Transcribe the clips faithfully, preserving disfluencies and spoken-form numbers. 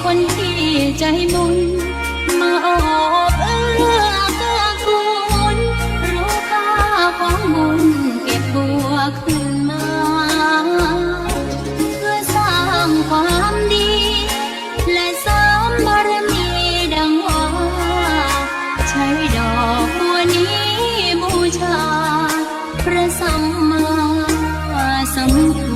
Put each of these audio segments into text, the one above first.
คนตี้ใจ๋บุญ มาโอบเอื้อเกื้อกูล ฮู้ค่าของบุญเก็บบัวคืนมา เพื่อสร้างความดี และเสริมบารมีดังว่า ใช้ดอกบัวนี้บูชา พระสัมมาสัมพุทธ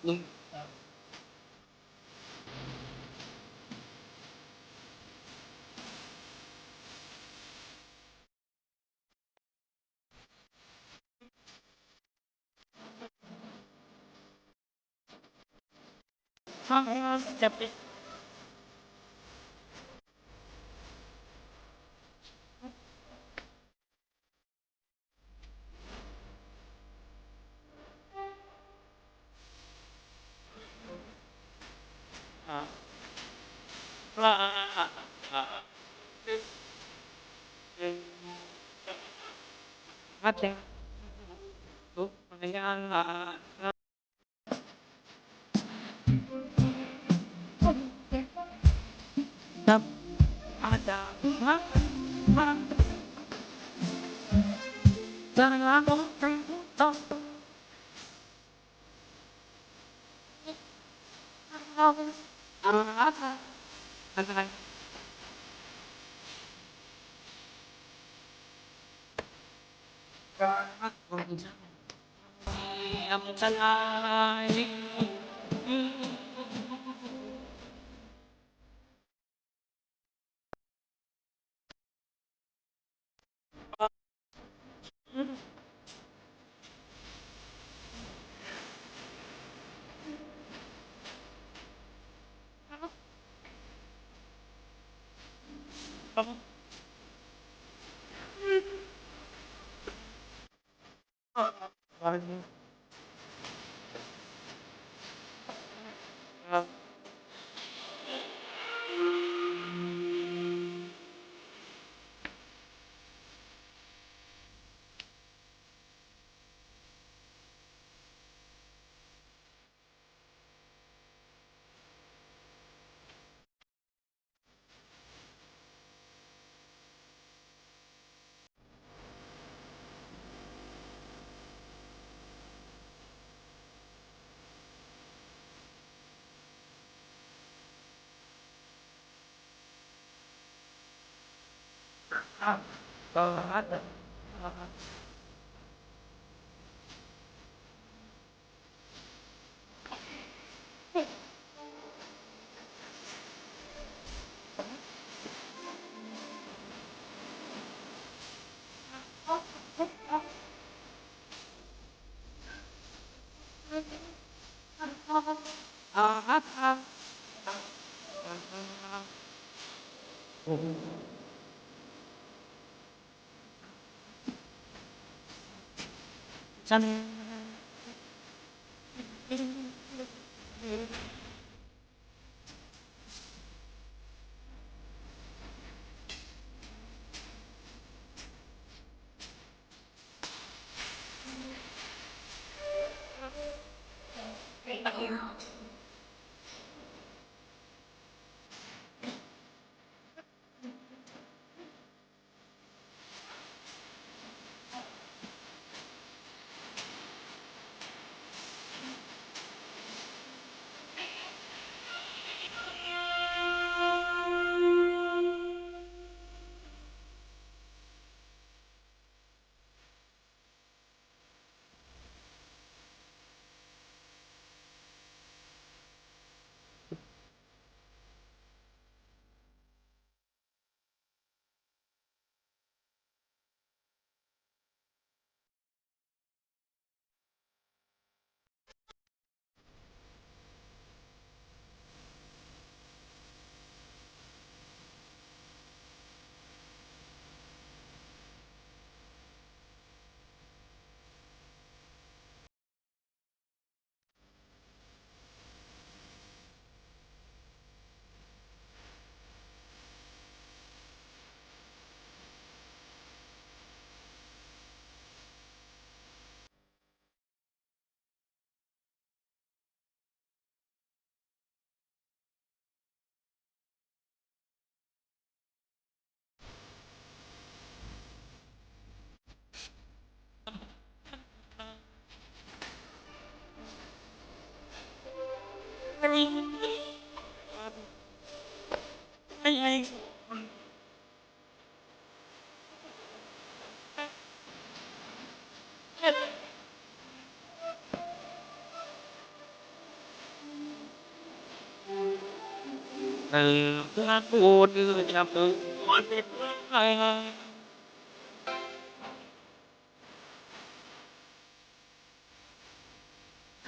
องค์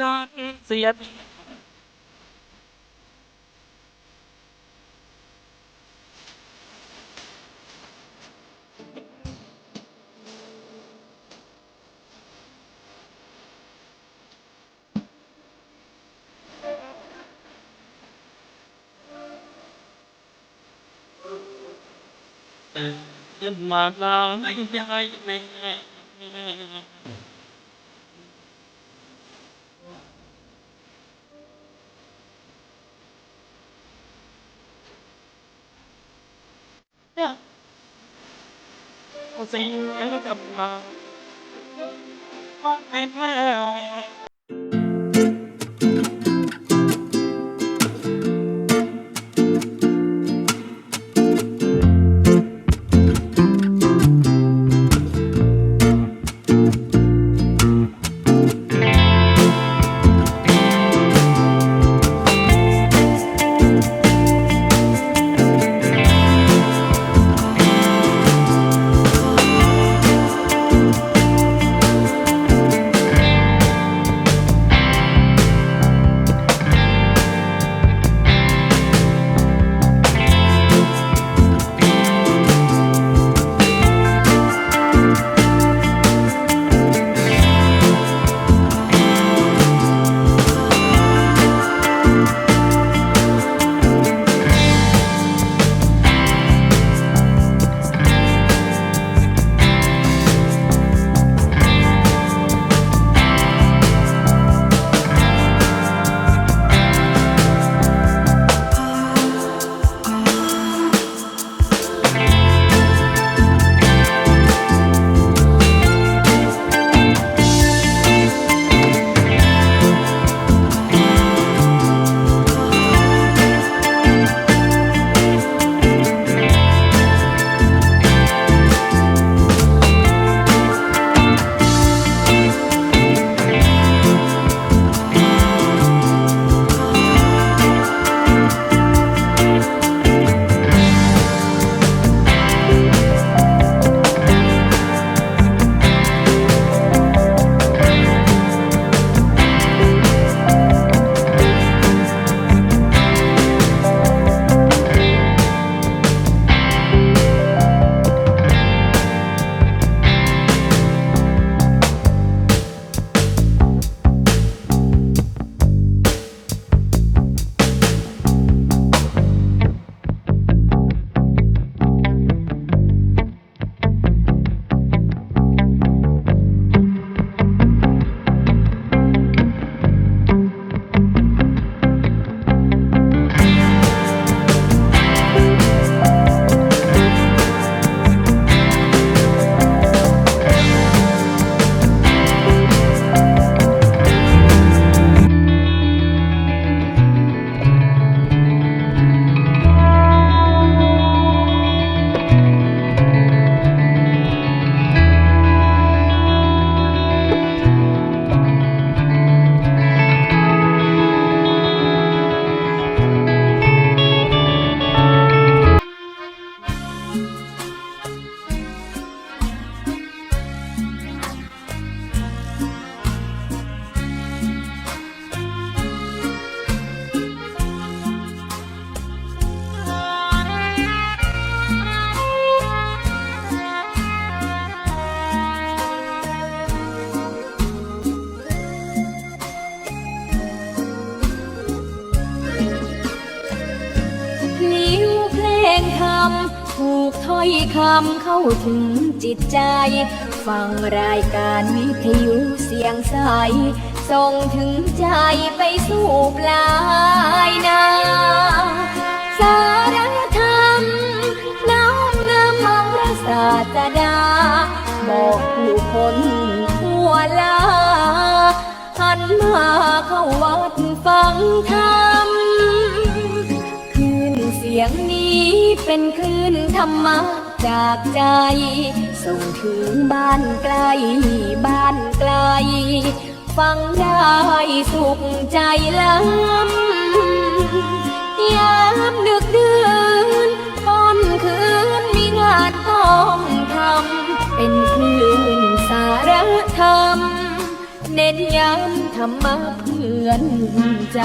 การเสียด มาลาไม่ได้แม่ เนี่ย เอาสิ เอากลับมา ลิ้วเพลงธรรม ถูกถ้อยคำเข้าถึงจิตใจ ฟังรายการวิทยุเสียงใส ส่งถึงใจไปสู่ปลายนา สารธรรมน้อมนำองค์พระศาสดา บอกผู้คนทั่วลา หั มาเข้าวัดฟังธรรม คลื่นเสียงนี้เป็นคลื่นธรรมะจากใจ ส่งถึงบ้านไกลบ้านไกล ฟังได้สุขใจล้ำ ยามดึกดื่นค่ำคืนมีงานต้องทำ เป็นคลื่นสารธรรม เน้นย้ำธรรมะเพื่อนใจ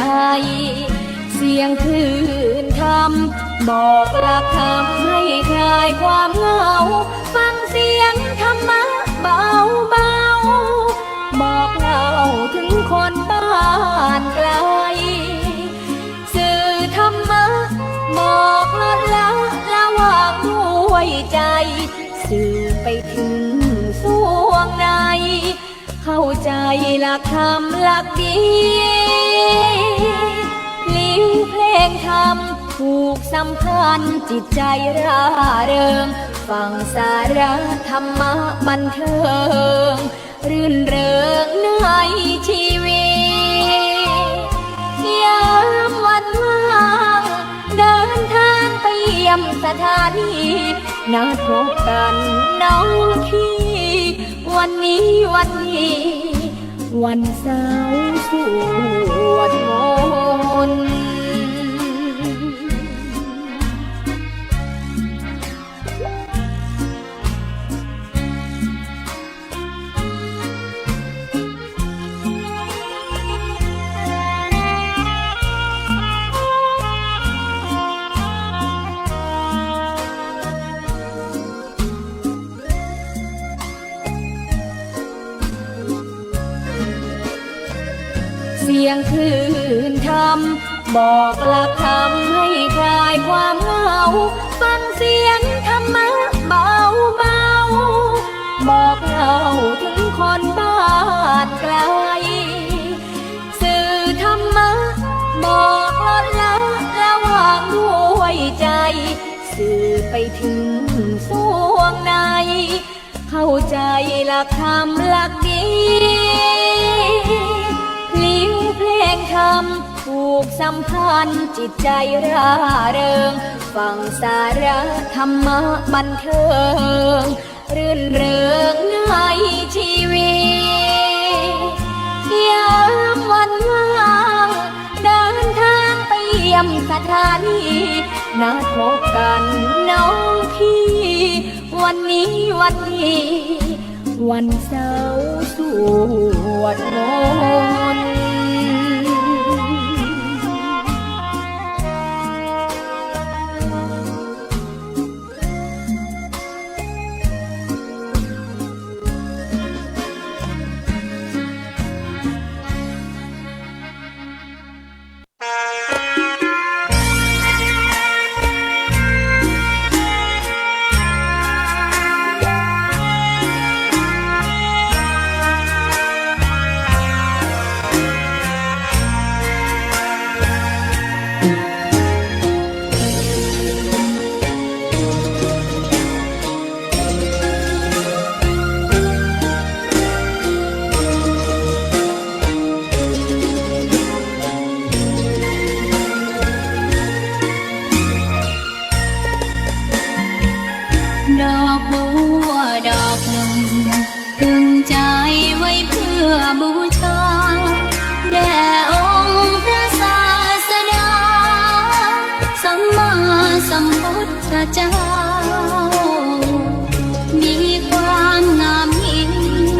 เสียงคลื่นธรรม บอกหลักธรรมให้คลายความเหงา ฟังเสียงธรรมะเบาๆ บอกเล่าถึงคนบ้านไกล สื่อธรรมะ บอกลดละละวางด้วยใจ สื่อไปถึงส่วงใน เข้าใจหลักธรรมหลักดี พลิ้วเพลงธรรมผูกสัมพันธ์จิตใจร่าเริง ฟังสาระธรรมะบันเทิง รื่นเริงในชีวิต ยามวันว่าง เดินทางไปเยี่ยมสถานี นัดพบกันน้องพี่ วันนี้วันดี วันเสาร์สวดมนต์ เสียงคลื่นธรรม บอกหลักธรรมให้คลายความเหงา ฟังเสียงธรรมะเบาๆ บอกเล่าถึงคนบ้านไกล สื่อธรรมะ บอกลดละละวางด้วยใจ สื่อไปถึงส่วงใน เข้าใจหลักธรรมหลักดี พลิ้วเพลงธรรมผูกสัมพันธ์จิตใจร่าเริง ฟังสาระธรรมะบันเทิง รื่นเริงในชีวิต ยามวันว่าง เดินทางไปเยี่ยมสถานี นัดพบกันน้องพี่ วันนี้วันดี วันเสาร์สวดมนต์ ดอกบัวดอกหนึ่ง ตึงใจไว้เพื่อบูชา แด่องค์พระศาสดา สัมมาสัมพุทธเจ้า มีความงามเ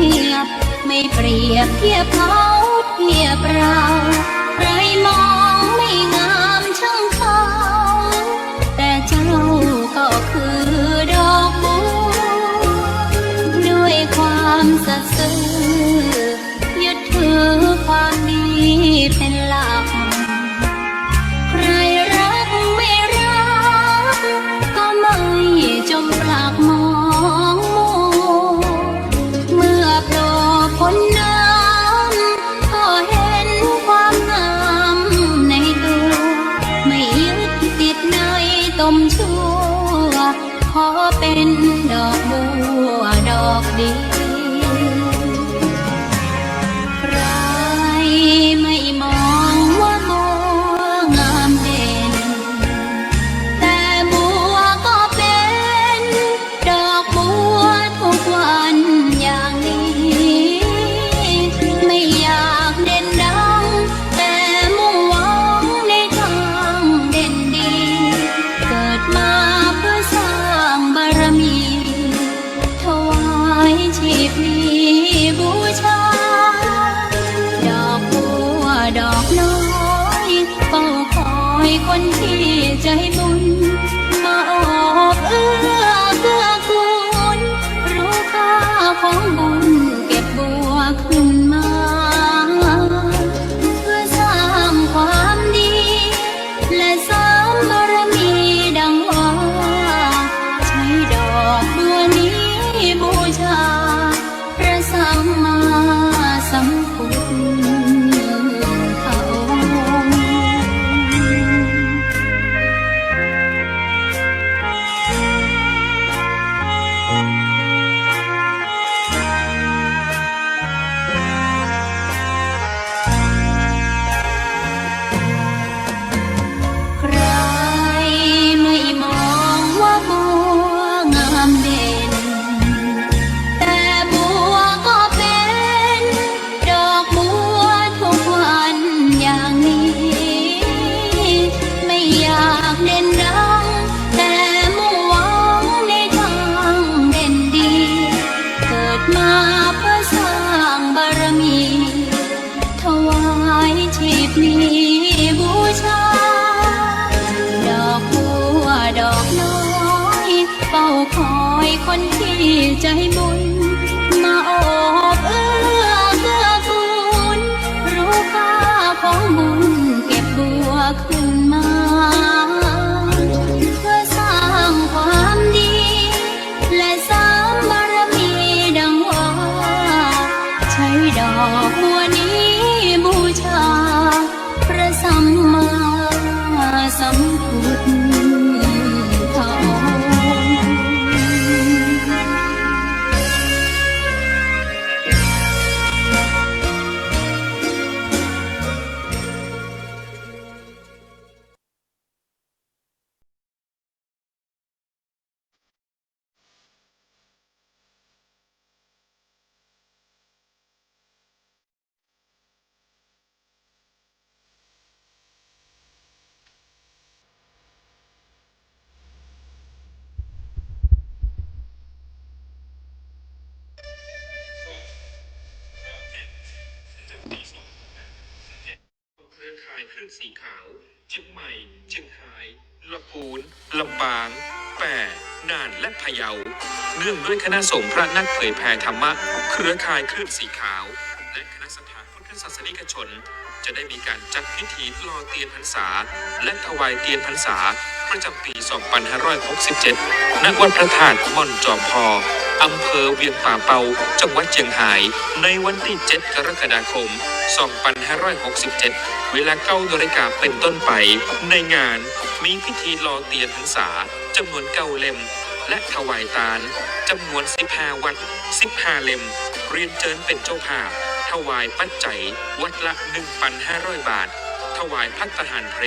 งียบ ไม่เปรียบเทียบเขาเทียบเรา ใครมองไม่งามช่างเขา แต่เจ้าก็คือดอกบัว ด้วยความสัตย์ซื่อ ยึดถือความดีเป็นหลัก ใครรักไม่รัก ก็ไม่จมปลักมองมัว เมื่อโผล่พ้นน้ำ ก็เห็นความงามในตัว ไม่ยึดติดในตมชั่ว ขอเป็นดอกบัวดอกเดียว ใคร สีขาว เจียงใหม่ เจียงฮาย ลำพูน ลำปาง แป้ น่าน และพะเยา เนื่องด้วยคณะสงฆ์พระนักเผยแผ่ธรรมะ เครือข่ายคลื่นสีขาว และคณะศรัทธาพุทธศาสนิกชน จะได้มีการจัดพิธีหล่อเตียนพรรษา และถวายเตียนพรรษา ประจำปี สองพันห้าร้อยหกสิบเจ็ด ณ วัดพระธาตุม่อนจอมพอ อำเภอเวียงป่าเปา จังหวัดเจียงฮาย ในวันที่ เจ็ด กรกฎาคม สองพันห้าร้อยหกสิบเจ็ด เวลา เก้า นาฬิกาเป็นต้นไป ในงานมีพิธีหล่อเตียนพรรษา จำนวน เก้า เล่ม และถวายตาน จำนวน สิบห้า วัตต์ สิบห้า เล่ม เรียนเจิญเป็นเจ้าภาพ ถวายปัจจัย วัตต์ละ หนึ่งพันห้าร้อย บาท ถวายภัตตาหารเพล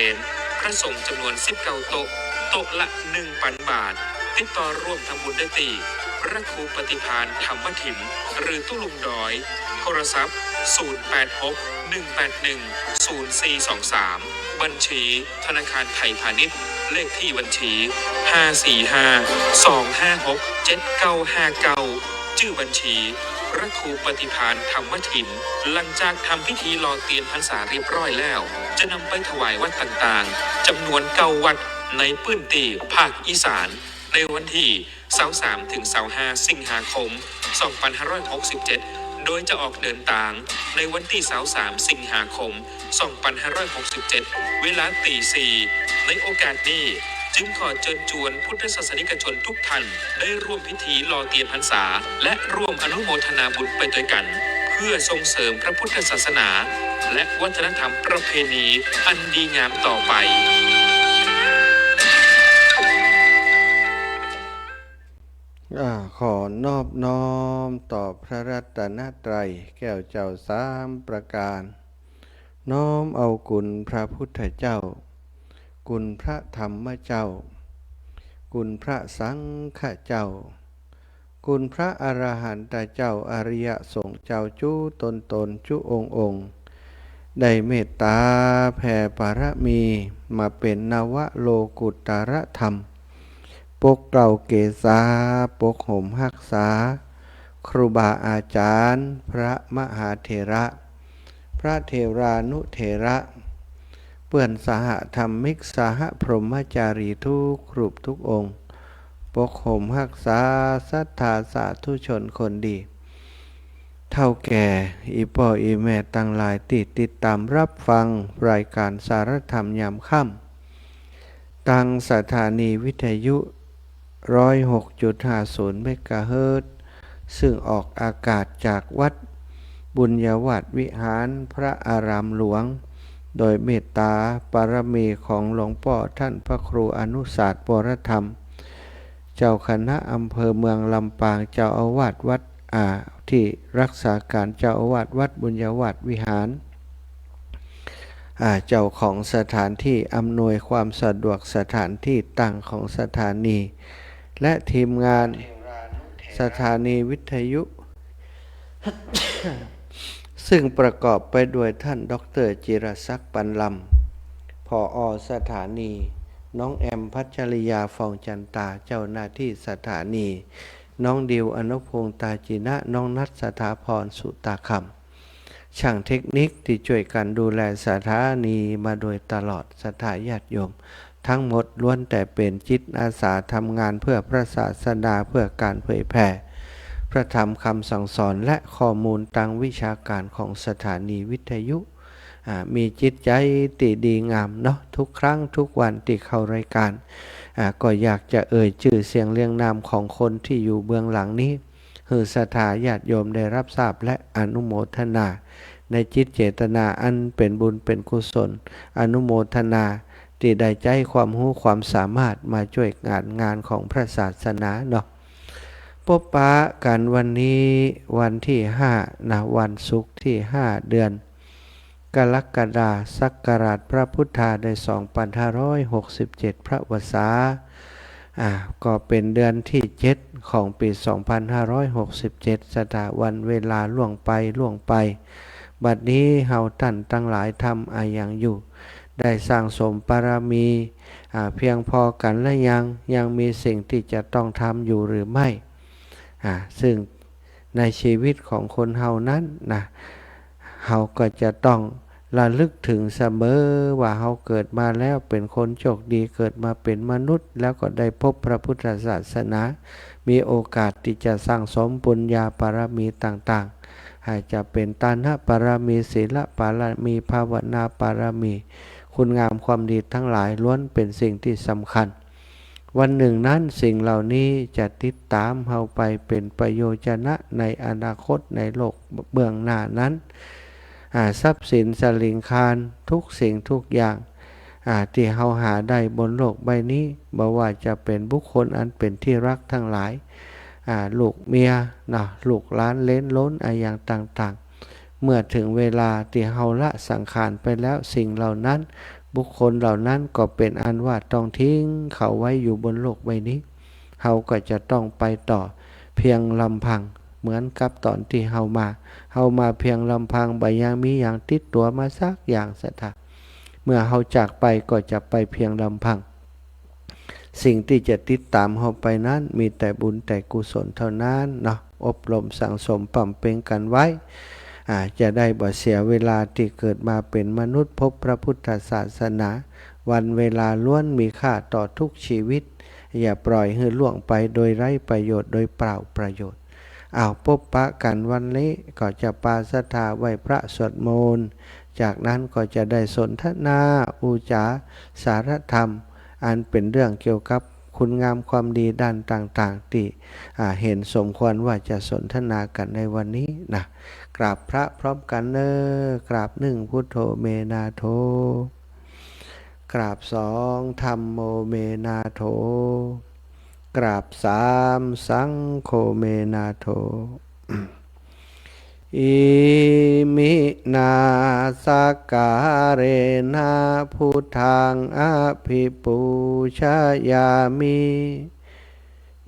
พระสงฆ์จำนวน สิบเก้า โต๊ะ โต๊ะละ หนึ่งพัน บาท ติดต่อร่วมทำบุญได้ตี้ พระครูปฏิภาณธรรมถิน หรือตุ๊ลุงดอย โทรศัพท์ ศูนย์แปดหก หนึ่งแปดหนึ่ง ศูนย์สี่สองสาม บัญชี ธนาคารไทยพาณิชย์ เลขที่บัญชี ห้าสี่ห้า สองห้าหก เจ็ดเก้าห้าเก้า ชื่อบัญชี พระครูปฏิภาณธรรมถิน หลังจากทำพิธีหล่อเตียนพรรษาเรียบร้อยแล้ว จะนำไปถวายวัดต่างๆ จำนวน เก้า วัดในพื้นที่ภาคอีสาน ในวันที่ ซาวสาม ถึง ซาวห้า สิงหาคม สองพันห้าร้อยหกสิบเจ็ด โดยจะออกเดินตางในวันที่ ซาวสาม สิงหาคม สองพันห้าร้อยหกสิบเจ็ด เวลาตีสี่ ในโอกาสนี้ จึงขอเจิญจวนพุทธศาสนิกชนทุกท่าน ได้ร่วมพิธีหล่อเตียนพรรษา และร่วมอนุโมทนาบุญไปด้วยกัน เพื่อส่งเสริมพระพุทธศาสนา และวัฒนธรรมประเพณีอันดีงามต่อไป อ่า ขอนอบน้อมต่อพระรัตนตรัยแก้วเจ้าสามประการ น้อมเอาคุณพระพุทธเจ้า คุณพระธรรมเจ้า คุณพระสังฆเจ้า คุณพระอรหันตเจ้า อริยสงฆ์เจ้าจุ๊ตนๆ จุ๊องค์ๆ ได้เมตตาแผ่บารมีมาเป๋นนวโลกุตตรธรรม ปกเกล้าเกษา ปกห่มฮักษา ครูบาอาจารย์ พระมหาเถระ พระเถรานุเถระ เปื้อนสหธรรมิก สหพรหมจารีทุกรูปทุกองค์ ปกห่มฮักษาศรัทธาสาธุชนคนดี เฒ่าแก่ อี่ป้ออี่แม่ตังหลายตี้ติดต๋ามรับฟังรายก๋านสารธรรมยามค่ำ ตางสถานีวิทยุ ร้อยหกจุดห้าศูนย์ เมกะเฮิรตซ์ ซึ่งออกอากาศจากวัดบุญญาวาสวิหารพระอารามหลวง โดยเมตตาบารมีของหลวงป้อท่านพระครูอนุสาสน์ วรธรรม เจ้าคณะอำเภอเมืองลำปาง เจ้าอาวาสวัด อ่า ตี้รักษาก๋านเจ้าอาวาสวัดบุญญาวาสวิหาร อ่า เจ้าของสถานตี้อำนวยความสะดวกสถานตี้ตั้งของสถานี และทีมงานสถานีวิทยุ ซึ่งประกอบไปด้วยท่านด็อกเตอร์จิรศักดิ์ ปันลำ ผอ.สถานี น้องแอม พัชริยา ฟองจันตา เจ้าหน้าตี้สถานี น้องดิว อนุพงษ์ ตาจินะ น้องนัท สถาพร สุตาคำ ช่างเทคนิคตี้จ้วยกั๋นดูแลสถานีมาโดยตลอด ศรัทธาญาติโยม ทั้งหมดล้วนแต่เป๋นจิตอาสาทำงานเพื่อพระศาสนา เพื่อก๋านเผยแผ่พระธรรมคำสั่งสอนและข้อมูลตางวิชาก๋านของสถานีวิทยุ อ่า มีจิตใจ๋ตี้ดีงามเนาะ ทุกครั้งทุกวันตี้เข้ารายก๋าน อ่า ก็อยากจะเอ่ยจื้อเสียงเรียงนามของคนตี้อยู่เบื้องหลังนี้ หื้อศรัทธาญาติโยมได้รับทราบและอนุโมทนา ในจิตเจตนาอันเป๋นบุญเป๋นกุศล อนุโมทนาตี้ได้ใจ๊ความฮู้ความสามารถมาจ้วยงาน งานของพระศาสนาเนาะ ปบปะกั๋นวันนี้วันตี้ห้านะ วันศุกร์ตี้ห้า เดือนกรกฎา ศักราชพระพุทธาได้ สองพันห้าร้อยหกสิบเจ็ด พระวสา อ่า ก็เป๋นเดือนตี้เจ็ดของปี๋ สองพันห้าร้อยหกสิบเจ็ด ศรัทธา วันเวลาล่วงไป ล่วงไป บัดนี้เฮาต้านตังหลายทำอะหยังอยู่ ได้สั่งสมบารมี อ่า เพียงพอกั๋นหรือยัง ยังมีสิ่งตี้จะต้องทำอยู่หรือไม่ อ่า ซึ่งในชีวิตของคนเฮานั้นนะ เฮาก็จะต้อง ระลึกถึงเสมอว่าเฮาเกิดมาแล้วเป๋นคนโชคดี เกิดมาเป๋นมนุษย์ แล้วก็ได้พบพระพุทธศาสนา มีโอกาสตี้จะสั่งสมปุญญาบารมีต่างๆ อาจจะเป๋นทานบารมี ศีลบารมี ภาวนาบารมี คุณงามความดีทั้งหลายล้วนเป๋นสิ่งตี้สำคัญ วันหนึ่งนั้นสิ่งเหล่านี้จะติดต๋ามเฮาไปเป๋นประโยชนะในอนาคตในโลกเบื้องหน้านั้น อ่า ทรัพย์สินสะหลิงคารทุกสิ่งทุกอย่าง อ่า ตี้เฮาหาได้บนโลกใบนี้ บ่ว่าจะเป๋นบุคคลอันเป๋นที่รักทั้งหลาย อ่า ลูกเมียเนาะ ลูกหลานเหลนโหลนอะหยังต่างๆ เมื่อเถิงเวลาตี้เฮาละสังขารไปแล้ว สิ่งเหล่านั้น บุคคลเหล่านั้นก็เป๋นอันว่าต้องทิ้งเขาไว้อยู่บนโลกใบนี้ เฮาก็จะต้องไปต่อเพียงลำพัง เหมือนกับต๋อนตี้เฮามา เฮามาเพียงลำพัง บ่ยังมีหยังติดตั๋วมาสักอย่าง ศรัทธา เมื่อเฮาจากไปก็จะไปเพียงลำพัง สิ่งตี้จะติดต๋ามเฮาไปนั้นมีแต่บุญแต่กุศลเท่านั้นเนาะ อบรมสั่งสมบำเพ็ญกั๋นไว้ อ่า จะได้บ่เสียเวลาตี้เกิดมาเป๋นมนุษย์พบพระพุทธศาสนา วันเวลาล้วนมีค่าต่อทุกชีวิต อย่าปล่อยหื้อล่วงไปโดยไร้ประโยชน์ โดยเปล่าประโยชน์ อ้าว ปบปะกั๋นวันนี้ก็จะปาศรัทธาไหว้พระสวดมนต์ จากนั้นก็จะได้สนทนาปู๋จาสารธรรม อันเป๋นเรื่องเกี่ยวกับคุณงามความดีด้านต่างๆ ตี้ อ่า เห็นสมควรว่าจะสนทนากั๋นในวันนี้นะ กราบพระพร้อมกั๋นเน่อ กราบหนึ่ง พุทโธ เม นาโถ กราบสอง ธัมโม เม นาโถ กราบสาม สังโฆ เม นาโถ อิมินา สักการะนะ พุทธัง อภิปูชยามิ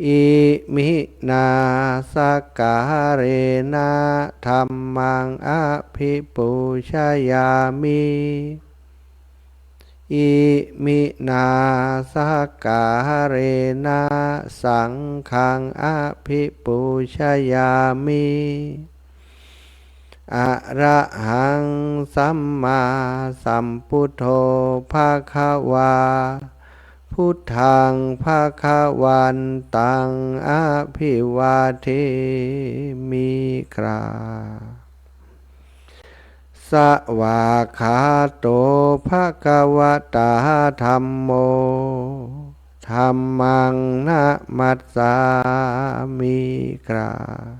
อิมินา สักการะนะ ธัมมัง อภิปูชยามิ อิมินา สักการะนะ สังฆัง อภิปูชยามิ อะระหัง สัมมาสัมพุทโธ ภะคะวา พุทธัง ภะคะวันตัง อภิวาเทมิ กราบ สวากขาโต ภะคะวะตา ธัมโม ธัมมัง นะมัสสามิ กราบ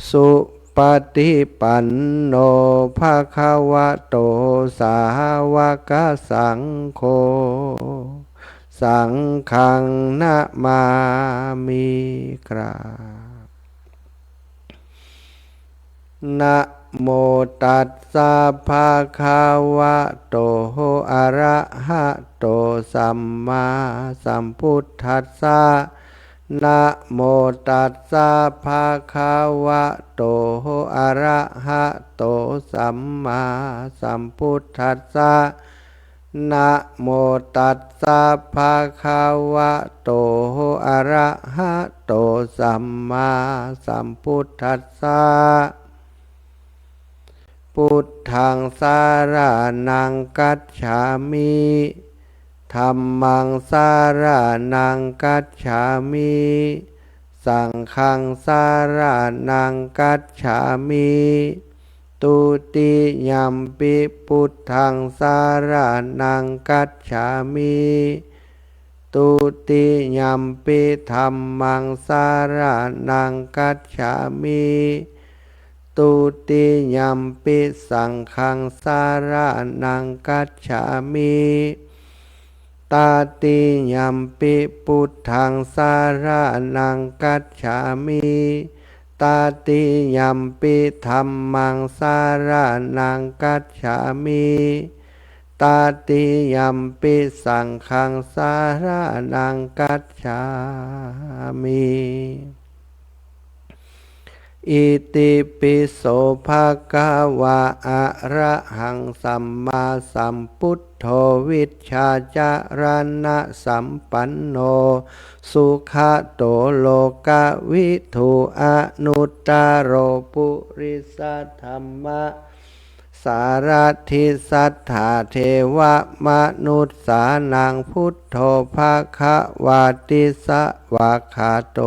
สุปะฏิปันโน ภะคะวะโต สาวกสังโฆ สังฆัง นะมามิ กราบ นะโมตัสสะ ภะคะวะโต อะระหะโต สัมมาสัมพุทธัสสะ นะโมตัสสะ ภะคะวะโต อะระหะโต สัมมาสัมพุทธัสสะ นะโมตัสสะ ภะคะวะโต อะระหะโต สัมมาสัมพุทธัสสะ พุทธัง สะระณัง คัจฉามิ ธัมมัง สะระณัง คัจฉามิ สังฆัง สะระณัง คัจฉามิ ตุติยัมปิ พุทธัง สะระณัง คัจฉามิ ตุติยัมปิ ธัมมัง สะระณัง คัจฉามิ ตุติยัมปิ สังฆัง สะระณัง คัจฉามิ ตติยัมปิ พุทธัง สะระณัง คัจฉามิ ตติยัมปิ ธัมมัง สะระณัง คัจฉามิ ตติยัมปิ สังฆัง สะระณัง คัจฉามิ อิติปิโส ภะคะวะ อะระหัง สัมมาสัมพุทโธ วิชชาจารณสัมปันโน สุขะโต โลกะวิทู อนุตตะโร ปุริสะธัมมะ สารัตถิสัตถาเทวมนุสสานัง พุทโธภะคะวาติ สวากขาโต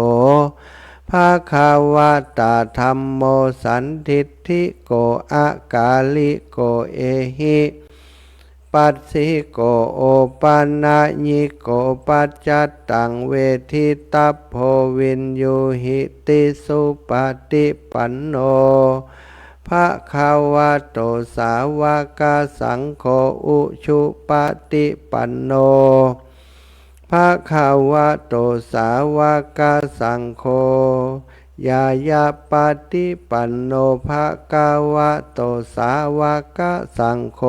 ภะคะวะตะ ธัมโม สันทิฏฐิโก อะกาลิโก เอหิ ปัสสิโก โอปะนะยิโก ปัจจัตตัง เวทิตัพโพ วินยูหิติ สุปะฏิปันโน ภะคะวะโต สาวะกะสังโฆ อุชุปะฏิปันโน ภะคะวะโต สาวะกะสังโฆ ญาณะปะฏิปันโน ภะคะวะโต สาวะกะสังโฆ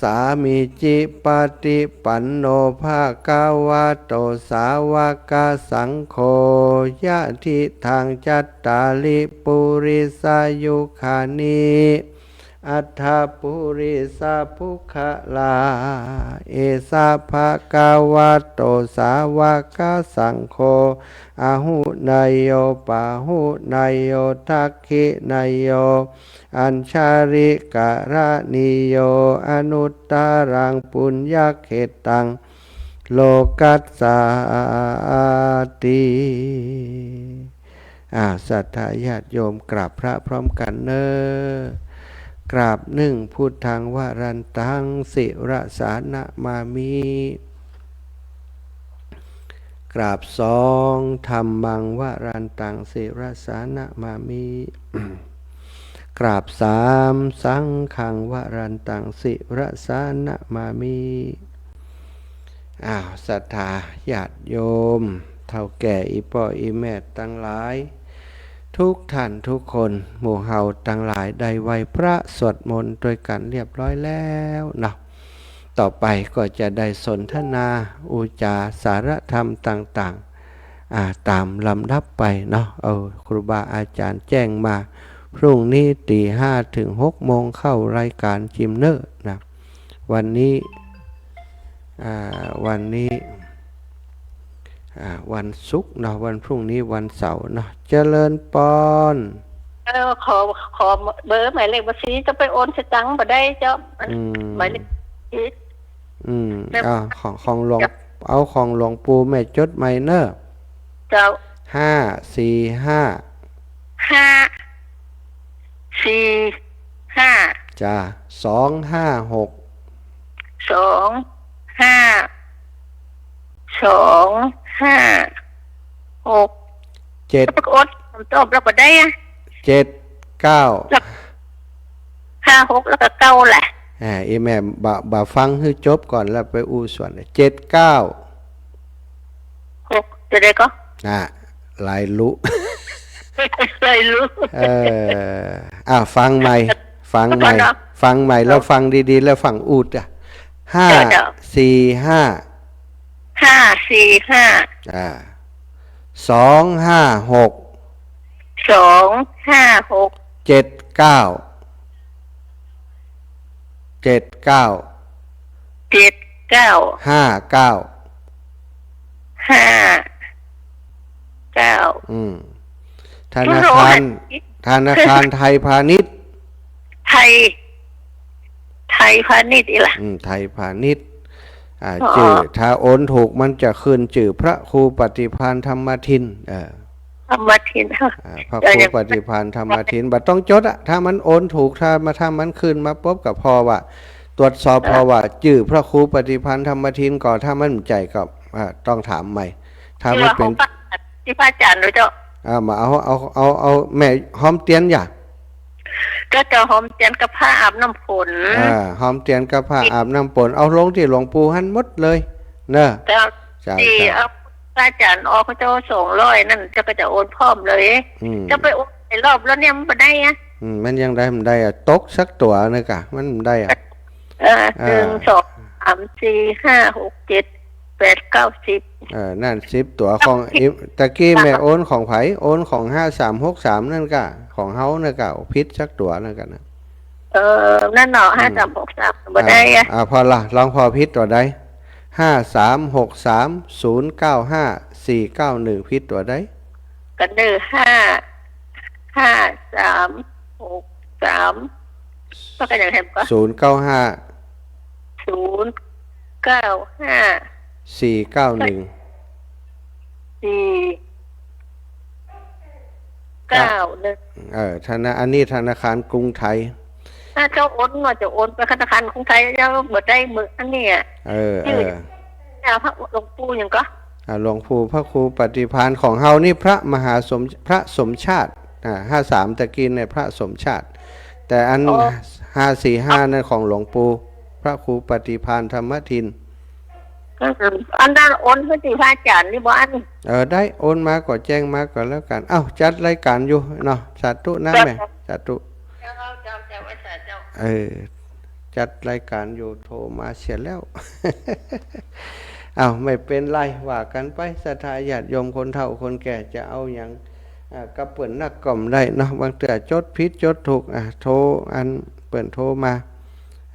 สามีจิปะฏิปันโน ภะคะวะโต สาวะกะสังโฆ ยะถิตัง จัตตาริ ปุริสายุคานิ อัตถะปุริสะปุคคลา เอสะ ภะคะวะโต สาวะกะสังโฆ อาหุเนยโย ปาหุเนยโย ทักขิเนยโย อัญชลีกะระณีโย อนุตตะรัง ปุญญะเขตตัง โลกัสสาติ อ่า ศรัทธาญาติโยมกราบพระพร้อมกั๋นเน่อ กราบนึ่ง พุทธังวรันตัง ศิรสานะมามิ กราบสอง ธัมมังวรันตัง ศิรสานะมามิ กราบสาม สังฆังวรันตัง ศิรสานะมามิ อ้าว ศรัทธาญาติโยม เฒ่าแก่ อี่ป้ออี่แม่ตังหลาย ทุกท่านทุกคน หมู่เฮาตังหลายได้ไหว้พระสวดมนต์ตวยกั๋นเรียบร้อยแล้วเนาะ ต่อไปก็จะได้สนทนา อุจจาสารธรรมต่างๆ อ่า ต๋ามลำดับไปเนาะ เออ ครูบาอาจ๋ารย์แจ้งมา พรุ่งนี้ตี๋ห้าเถิงหกโมงเข้ารายก๋านจิมเน่อนะ วันนี้ อ่า วันนี้ อ่า วันศุกร์เนาะ วันพรุ่งนี้วันเสาร์เนาะ เจริญปอน เออ ขอ ขอเบอร์หมายเลขบัญชี จะไปโอนสตางค์บ่ได้เจ้า อืม หมายเลขบัญชี อืม แบบ อ่า ของ ของหลวง เจ้า เอาของหลวงปู่แม่จดใหม่เน่อ เจ้า ห้าสี่ห้า ห้าสี่ห้า จ้า สองห้าหก สองห้า สองห้าหก เจ็ด จะไปกด ผมตอบแล้วบ่ได้อะ เจ็ดเก้า แล้ว ห้าหก แล้วก็เก้าแหละ อ่า อี่แม่บ่า บ่าฟังหื้อจบก่อนแล้วไปอู้ส่วน เจ็ดเก้า หก จะได้ก็ อ่ะ หลายลุ หลายลุ เออ อ่ะ ฟังใหม่ ฟังใหม่ ฟังใหม่แล้วฟังดีๆ แล้วฟังอู้อ่ะ ห้าสี่ห้า ห้าสี่ห้า อ่า สองห้าหก สองห้าหก เจ็ดเก้า เจ็ดเก้า เจ็ดเก้า ห้าเก้า ห้าเก้า อืม ธนาคาร ธนาคารไทยพาณิชย์ ไทย ไทยพาณิชย์อีหละ อืม ไทยพาณิชย์ อ่า อ๋อ จื้อ ถ้าโอนถูกมันจะขึ้นจื้อพระครูปฏิภาณธรรมทิน เออ ธรรมทิน อ่า พระครูปฏิภาณธรรมทิน บ่ต้องจดอะ ถ้ามันโอนถูก ถ้ามา ถ้ามันขึ้นมาปุ๊บก็ผ่อว่า ตรวจสอบ เออ ผ่อว่าจื้อพระครูปฏิภาณธรรมทินก่อ ถ้ามันบ่ใจ้ก็ อ่า ต้องถามใหม่ ถ้ามันเป๋น จื้อของพระ ตี้พระอาจ๋ารย์โดยเจ้า อ่า มาเอา เอา เอา เอาแม่หอมเตียนอย่า ก็จะหอมเตียนกับผ้าอาบน้ำฝน อ่า หอมเตียนกับผ้าอาบน้ำฝน เอาลงตี้หลวงปู่หั้นหมดเลย เนอะ เจ้า เจ้า ตี้ เจ้า เอาพระอาจ๋ารย์ออกเจ้าสองร้อยนั่น เจ้าก็จะโอนพร้อมเลย อืม เจ้าไปโอนหลายรอบแล้วเนี่ยมันบ่ได้อะ อืม มันยังได้ มันได้อะ ตกสักตั๋วนึงกะ มันบ่ได้อะ เออ อ่า หนึ่ง สอง สาม สี่ ห้า หก เจ็ด แปด เก้า สิบ เออ นั่นสิบตั๋วของ ตะกี้แม่โอนของใผ โอนของห้าสามหกสามนั่นกะ ของเฮานั่นกะ ผิดสักตั๋วนั่นกะนะ เออ นั่นเนาะ อืม ห้าสามหกสาม บ่ได้อะ อ่า อ่า ผ่อละ ลองผ่อผิดตั๋วใด ห้าสามหกสาม ศูนย์เก้าห้า สี่เก้าหนึ่ง ผิดตั๋วใด ก็เน่อ ห้า ห้าสามหกสาม ว่ากันอย่างแหมก็ ศูนย์เก้าห้า ศูนย์เก้าห้า สี่เก้าหนึ่ง สี่เก้าหนึ่ง เออ ธนา- อันนี้ธนาคารกรุงไทย ถ้าเจ้าโอนก็จะโอนไปธนาคารกรุงไทย เจ้าบ่ได้เบอร์อันนี้อะ เออ เออ เนี่ย พระหลวงปู่หยังก็ อ่า หลวงปู่พระครูปฏิภาณ ของเฮานี่พระมหาสม- พระสมชาติ อ่า ห้าสามตะกี้เนี่ยพระสมชาติ แต่อัน อ๋อ ห้าสี่ห้า นั่นของหลวงปู่พระครูปฏิภาณธรรมทิน ก็คืออันนั้นโอนไปที่พระอาจารย์นี่บ่อัน เออ ได้ โอนมาก็แจ้งมาก็แล้วกัน เอ้า จัดรายการอยู่เนาะ สาธุนะ เจ้า แม่ สาธุ เจ้า เจ้า เจ้า ไว้สา เจ้า เออ จัดรายการอยู่ โทรมาเสียแล้ว เอ้า ไม่เป็นไร ว่ากันไป ศรัทธาญาติโยมคนเฒ่าคนแก่จะเอาหยัง อ่า กับเปิ้นนักก็บ่ได้เนาะ บางเตื้อจดผิดจดถูก อ่า โทรอันเปิ้นโทรมา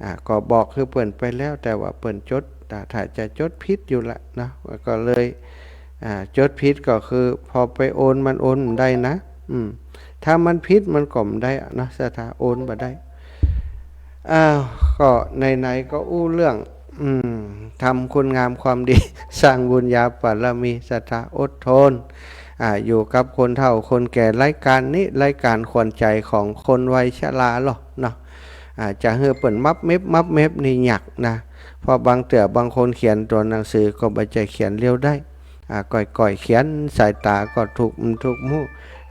อ่า ก็บอกคือเปิ้นไปแล้ว แต่ว่าเปิ้นจด อ่า ถ้าจะจดผิดอยู่ละเนาะ ก็เลย อ่า จดผิดก็คือพอไปโอนมันโอนบ่ได้นะ อืม ถ้ามันผิดมันก็บ่ได้อะเนาะ ศรัทธา โอนบ่ได้ อ้าว ก็ไหนๆ ก็อู้เรื่อง อืม ทำคุณงามความดี สร้างบุญญาบารมี ศรัทธา อดทน อ่า อยู่กับคนเฒ่าคนแก่ รายการนี้ รายการขวัญใจของคนวัยชราเนาะ เนาะ อ่า จะหื้อเปิ้นมับเม็บ มับเม็บนี่ยากนะ เพราะบางเตื้อบางคนเขียนตั๋วหนังสือก็บ่ใจ้เขียนเร็วได้ อ่า ก่อยๆ เขียน สายต๋าก็ถูก ถูกมู่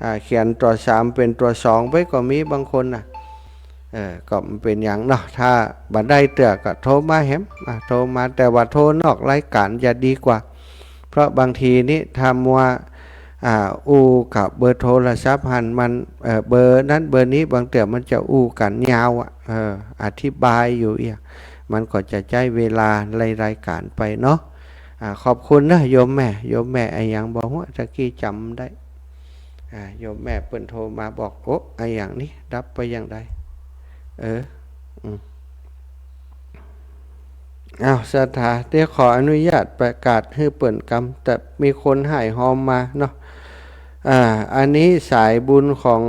อ่า เขียนตั๋วสามเป๋นตั๋วสองไปก็มีบางคนน่ะ เออ ก็บ่เป๋นหยังเนาะ ถ้าบ่ได้เตื้อก็โทรมาแหม อ่า โทรมา แต่ว่าโทรนอกรายการจะดีกว่า เพราะบางทีนี่ถ้ามัว อ่า อู้กับเบอร์โทรศัพท์หั้นมัน เอ่อ เบอร์นั้นเบอร์นี้ บางเตื้อมันจะอู้กั๋นยาวอะ เออ อธิบายอยู่เอี้ย มันก็จะใจ๊เวลาในรายการไปเนาะ อ่า ขอบคุณนะโยมแม่ โยมแม่อะหยังบ่ฮู้ ตะกี้จ๋ำได้ อ่า โยมแม่เปิ้นโทรมาบอก โอ้ อะหยังนี่ ดับไปอย่างใด เออ อืม อ้าว ศรัทธา เดี๋ยวขออนุญาตประกาศหื้อเปิ้นกำ แต่มีคนฮ้ายฮอมมาเนาะ อ่า อันนี้สายบุญของ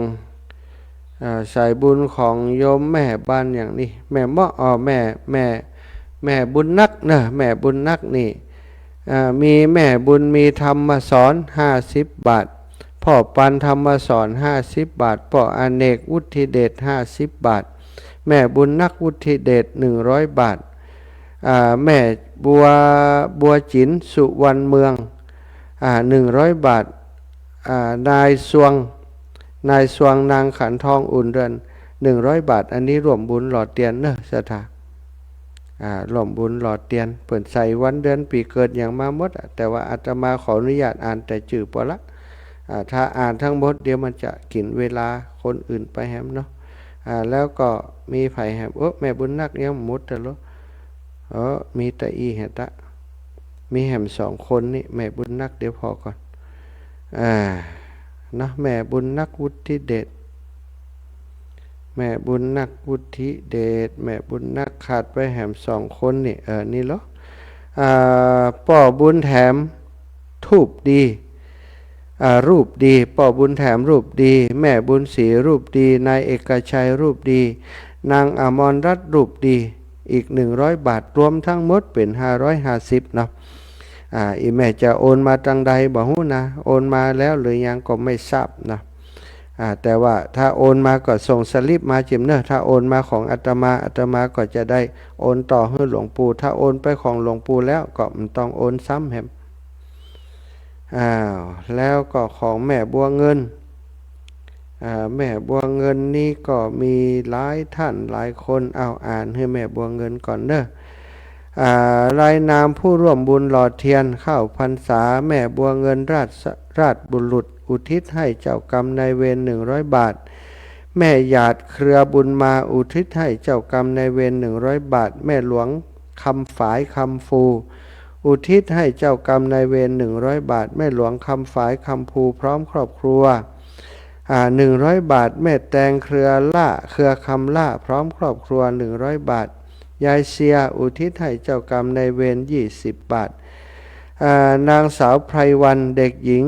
อ่า สายบุญของโยมแม่บ้านอย่างนี้ แม่เมาะ อ๋อ แม่ แม่ แม่บุญนักเนอะ แม่บุญนักนี่ อ่า มีแม่บุญมีธรรมสอน ห้าสิบบาท พ่อปันธรรมสอน ห้าสิบบาท พ่ออเนกวุฒิเดช ห้าสิบบาท แม่บุญนักวุฒิเดช หนึ่งร้อยบาท อ่า แม่บัว บัวจิ๋น สุวรรณเมือง อ่า หนึ่งร้อยบาท อ่า นายซวง นายซวง นางขันทอง อุ่นเรือน หนึ่งร้อยบาท อันนี้ร่วมบุญหล่อเตียนเนอะ ศรัทธา อ่า ร่วมบุญหล่อเตียน เปิ้นใส่วันเดือนปี๋เกิดหยังมาหมดอะ แต่ว่าอาตมาขออนุญาตอ่านแต่จื้อปอละ อ่า ถ้าอ่านทั้งหมดเดี๋ยวมันจะกิ๋นเวลาคนอื่นไปแหมเนาะ อ่า แล้วก็มีใผแหม โอ้ แม่บุญนักยังบ่หมดแต่ละ เออ มีแต่อี้แหมตะ มีแหมสองคนนี่ แม่บุญนัก เดี๋ยวผ่อก่อน อ่า เนาะ แม่บุญนักวุฒิเดช แม่บุญนักวุฒิเดช แม่บุญนัก ขาดไปแหมสองคนนี่ เออ นี่เหรอ อ่า ป้อบุญแถม ทูปดี อ่า รูปดี ป้อบุญแถมรูปดี แม่บุญศรีรูปดี นายเอกชัยรูปดี นางอมรรัตน์รูปดี อีกหนึ่งร้อยบาท รวมทั้งหมดเป๋นห้าร้อยห้าสิบเนาะ อ่า อี่แม่จะโอนมาตางใดบ่ฮู้นะ โอนมาแล้วหรือยังก็ไม่ทราบนะ อ่า แต่ว่าถ้าโอนมาก็ส่งสลิปมาจิมเนอะ ถ้าโอนมาของอาตมา อาตมาก็จะได้โอนต่อหื้อหลวงปู่ ถ้าโอนไปของหลวงปู่แล้วก็บ่ต้องโอนซ้ำแหม อ้าว แล้วก็ของแม่บัวเงิน อ่า แม่บัวเงินนี่ก็มีหลายท่านหลายคน เอา อ่านหื้อแม่บัวเงินก่อนเนอะ อ่า รายนามผู้ร่วมบุญหล่อเทียนเข้าพรรษา แม่บัวเงินราช ราชบุรุษ อุทิศให้เจ้ากรรมนายเวร หนึ่งร้อยบาท แม่หยาดเครือบุญมา อุทิศให้เจ้ากรรมนายเวร หนึ่งร้อยบาท แม่หลวงคำฝาย คำภู อุทิศให้เจ้ากรรมนายเวร หนึ่งร้อยบาท แม่หลวงคำฝาย คำภู พร้อมครอบครัว อ่า หนึ่งร้อยบาท แม่แตงเครือล่า เครือคำล่า พร้อมครอบครัว หนึ่งร้อยบาท ยายเซีย อุทิศให้เจ้ากรรมนายเวร ยี่สิบ บาท อ่า นางสาวไพรวรรณ เด็กหญิง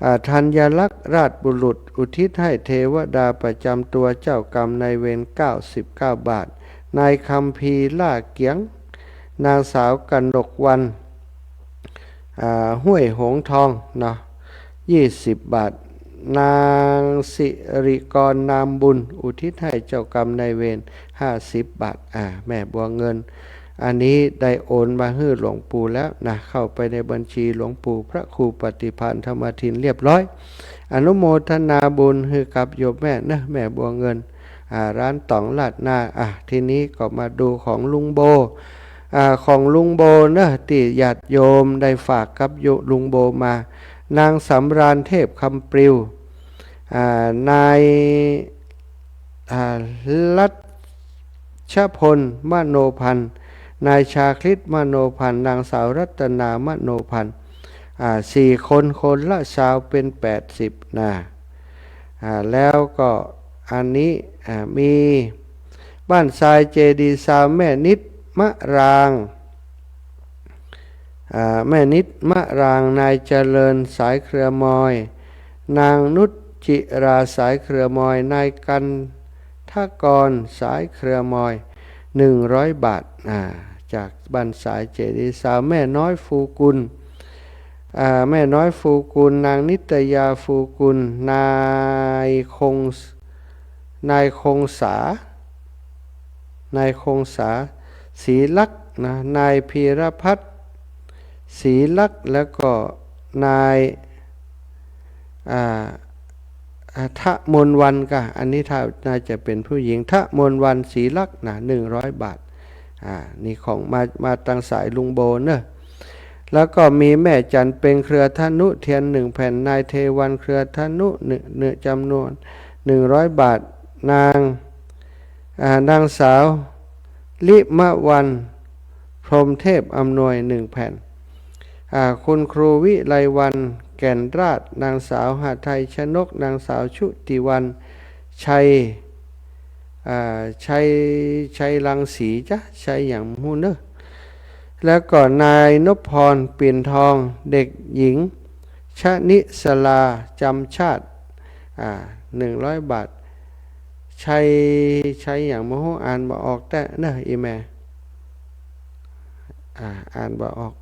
อ่า ธัญลักษณ์ราชบุรุษ อุทิศให้เทวดาประจำตัวเจ้ากรรมนายเวร เก้าสิบเก้าบาท นายคัมภีร์ล่าเกียง นางสาวกนกวรรณ อ่า ห้วยหงส์ทองเนาะ ยี่สิบบาท นางสิริกรนามบุญ อุทิศให้เจ้ากรรมนายเวร ห้าสิบบาท อ่า แม่บัวเงิน อันนี้ได้โอนมาหื้อหลวงปู่แล้วนะ เข้าไปในบัญชีหลวงปู่พระครูปฏิภาณธรรมทินเรียบร้อย อนุโมทนาบุญหื้อกับโยมแม่นะ แม่บัวเงิน อ่า ร้านต๋องราดหน้า อ่ะ ทีนี้ก็มาดูของลุงโบ อ่า ของลุงโบเนอะ ตี้ญาติโยมได้ฝากกับโย ลุงโบมา นางสำราญเทพคำปลิว อ่า นาย อ่า รัชพลมโนพันธ์ นายชาคริตมโนพันธ์ นางสาวรัตนามโนพันธ์ อ่า สี่คน คนละซาว เป๋นแปดสิบนะ อ่า แล้วก็อันนี้ อ่า มีบ้านทรายเจดีย์ซาวน์ แม่นิดมะราง อ่า แม่นิดมะราง นายเจริญสายเครือมอย นางนุชจิราสายเครือมอย นายกันทกรสายเครือมอย หนึ่งร้อยบาท อ่า จากบ้านทรายเจดีย์ซาวน์ แม่น้อยฟูกุล อ่า แม่น้อยฟูกุล นางนิตยาฟูกุล นายคง นายคงสา นายคงสา ศรีลักษณ์นะ นายพีรพัฒน์ ศรีลักษณ์ แล้วก็นาย อ่า อ่า ทะมนวันกะ อันนี้ถ้า น่าจะเป๋นผู้หญิง ทะมนวัน ศรีลักษณ์นะ หนึ่งร้อยบาท อ่า นี่ของมา มาตางสายลุงโบเนอะ แล้วก็มีแม่จันเพ็งเครือธนุเทียนหนึ่งแผ่น นายเทวันเครือธนุ เนื้อ เนื้อจำนวนหนึ่งร้อยบาท นาง อ่า นางสาวลิมะวัน พรหมเทพอำนวยหนึ่งแผ่น อ่า คุณครูวิไลวรรณ แก่นราช นางสาวหทัยชนก นางสาวชุติวรรณ ชัย อ่า ชัย ชัยรังสีจ๊ะ ชัยหยังบ่ฮู้เนอะ แล้วก็นายนพพร ปิ่นทอง เด็กหญิง ชนิสลา จำชาติ อ่า หนึ่งร้อยบาท ชัย ชัยหยังบ่ฮู้ อ่านบ่ออกแต๊เนอะ อี่แม่ อ่า อ่านบ่ออก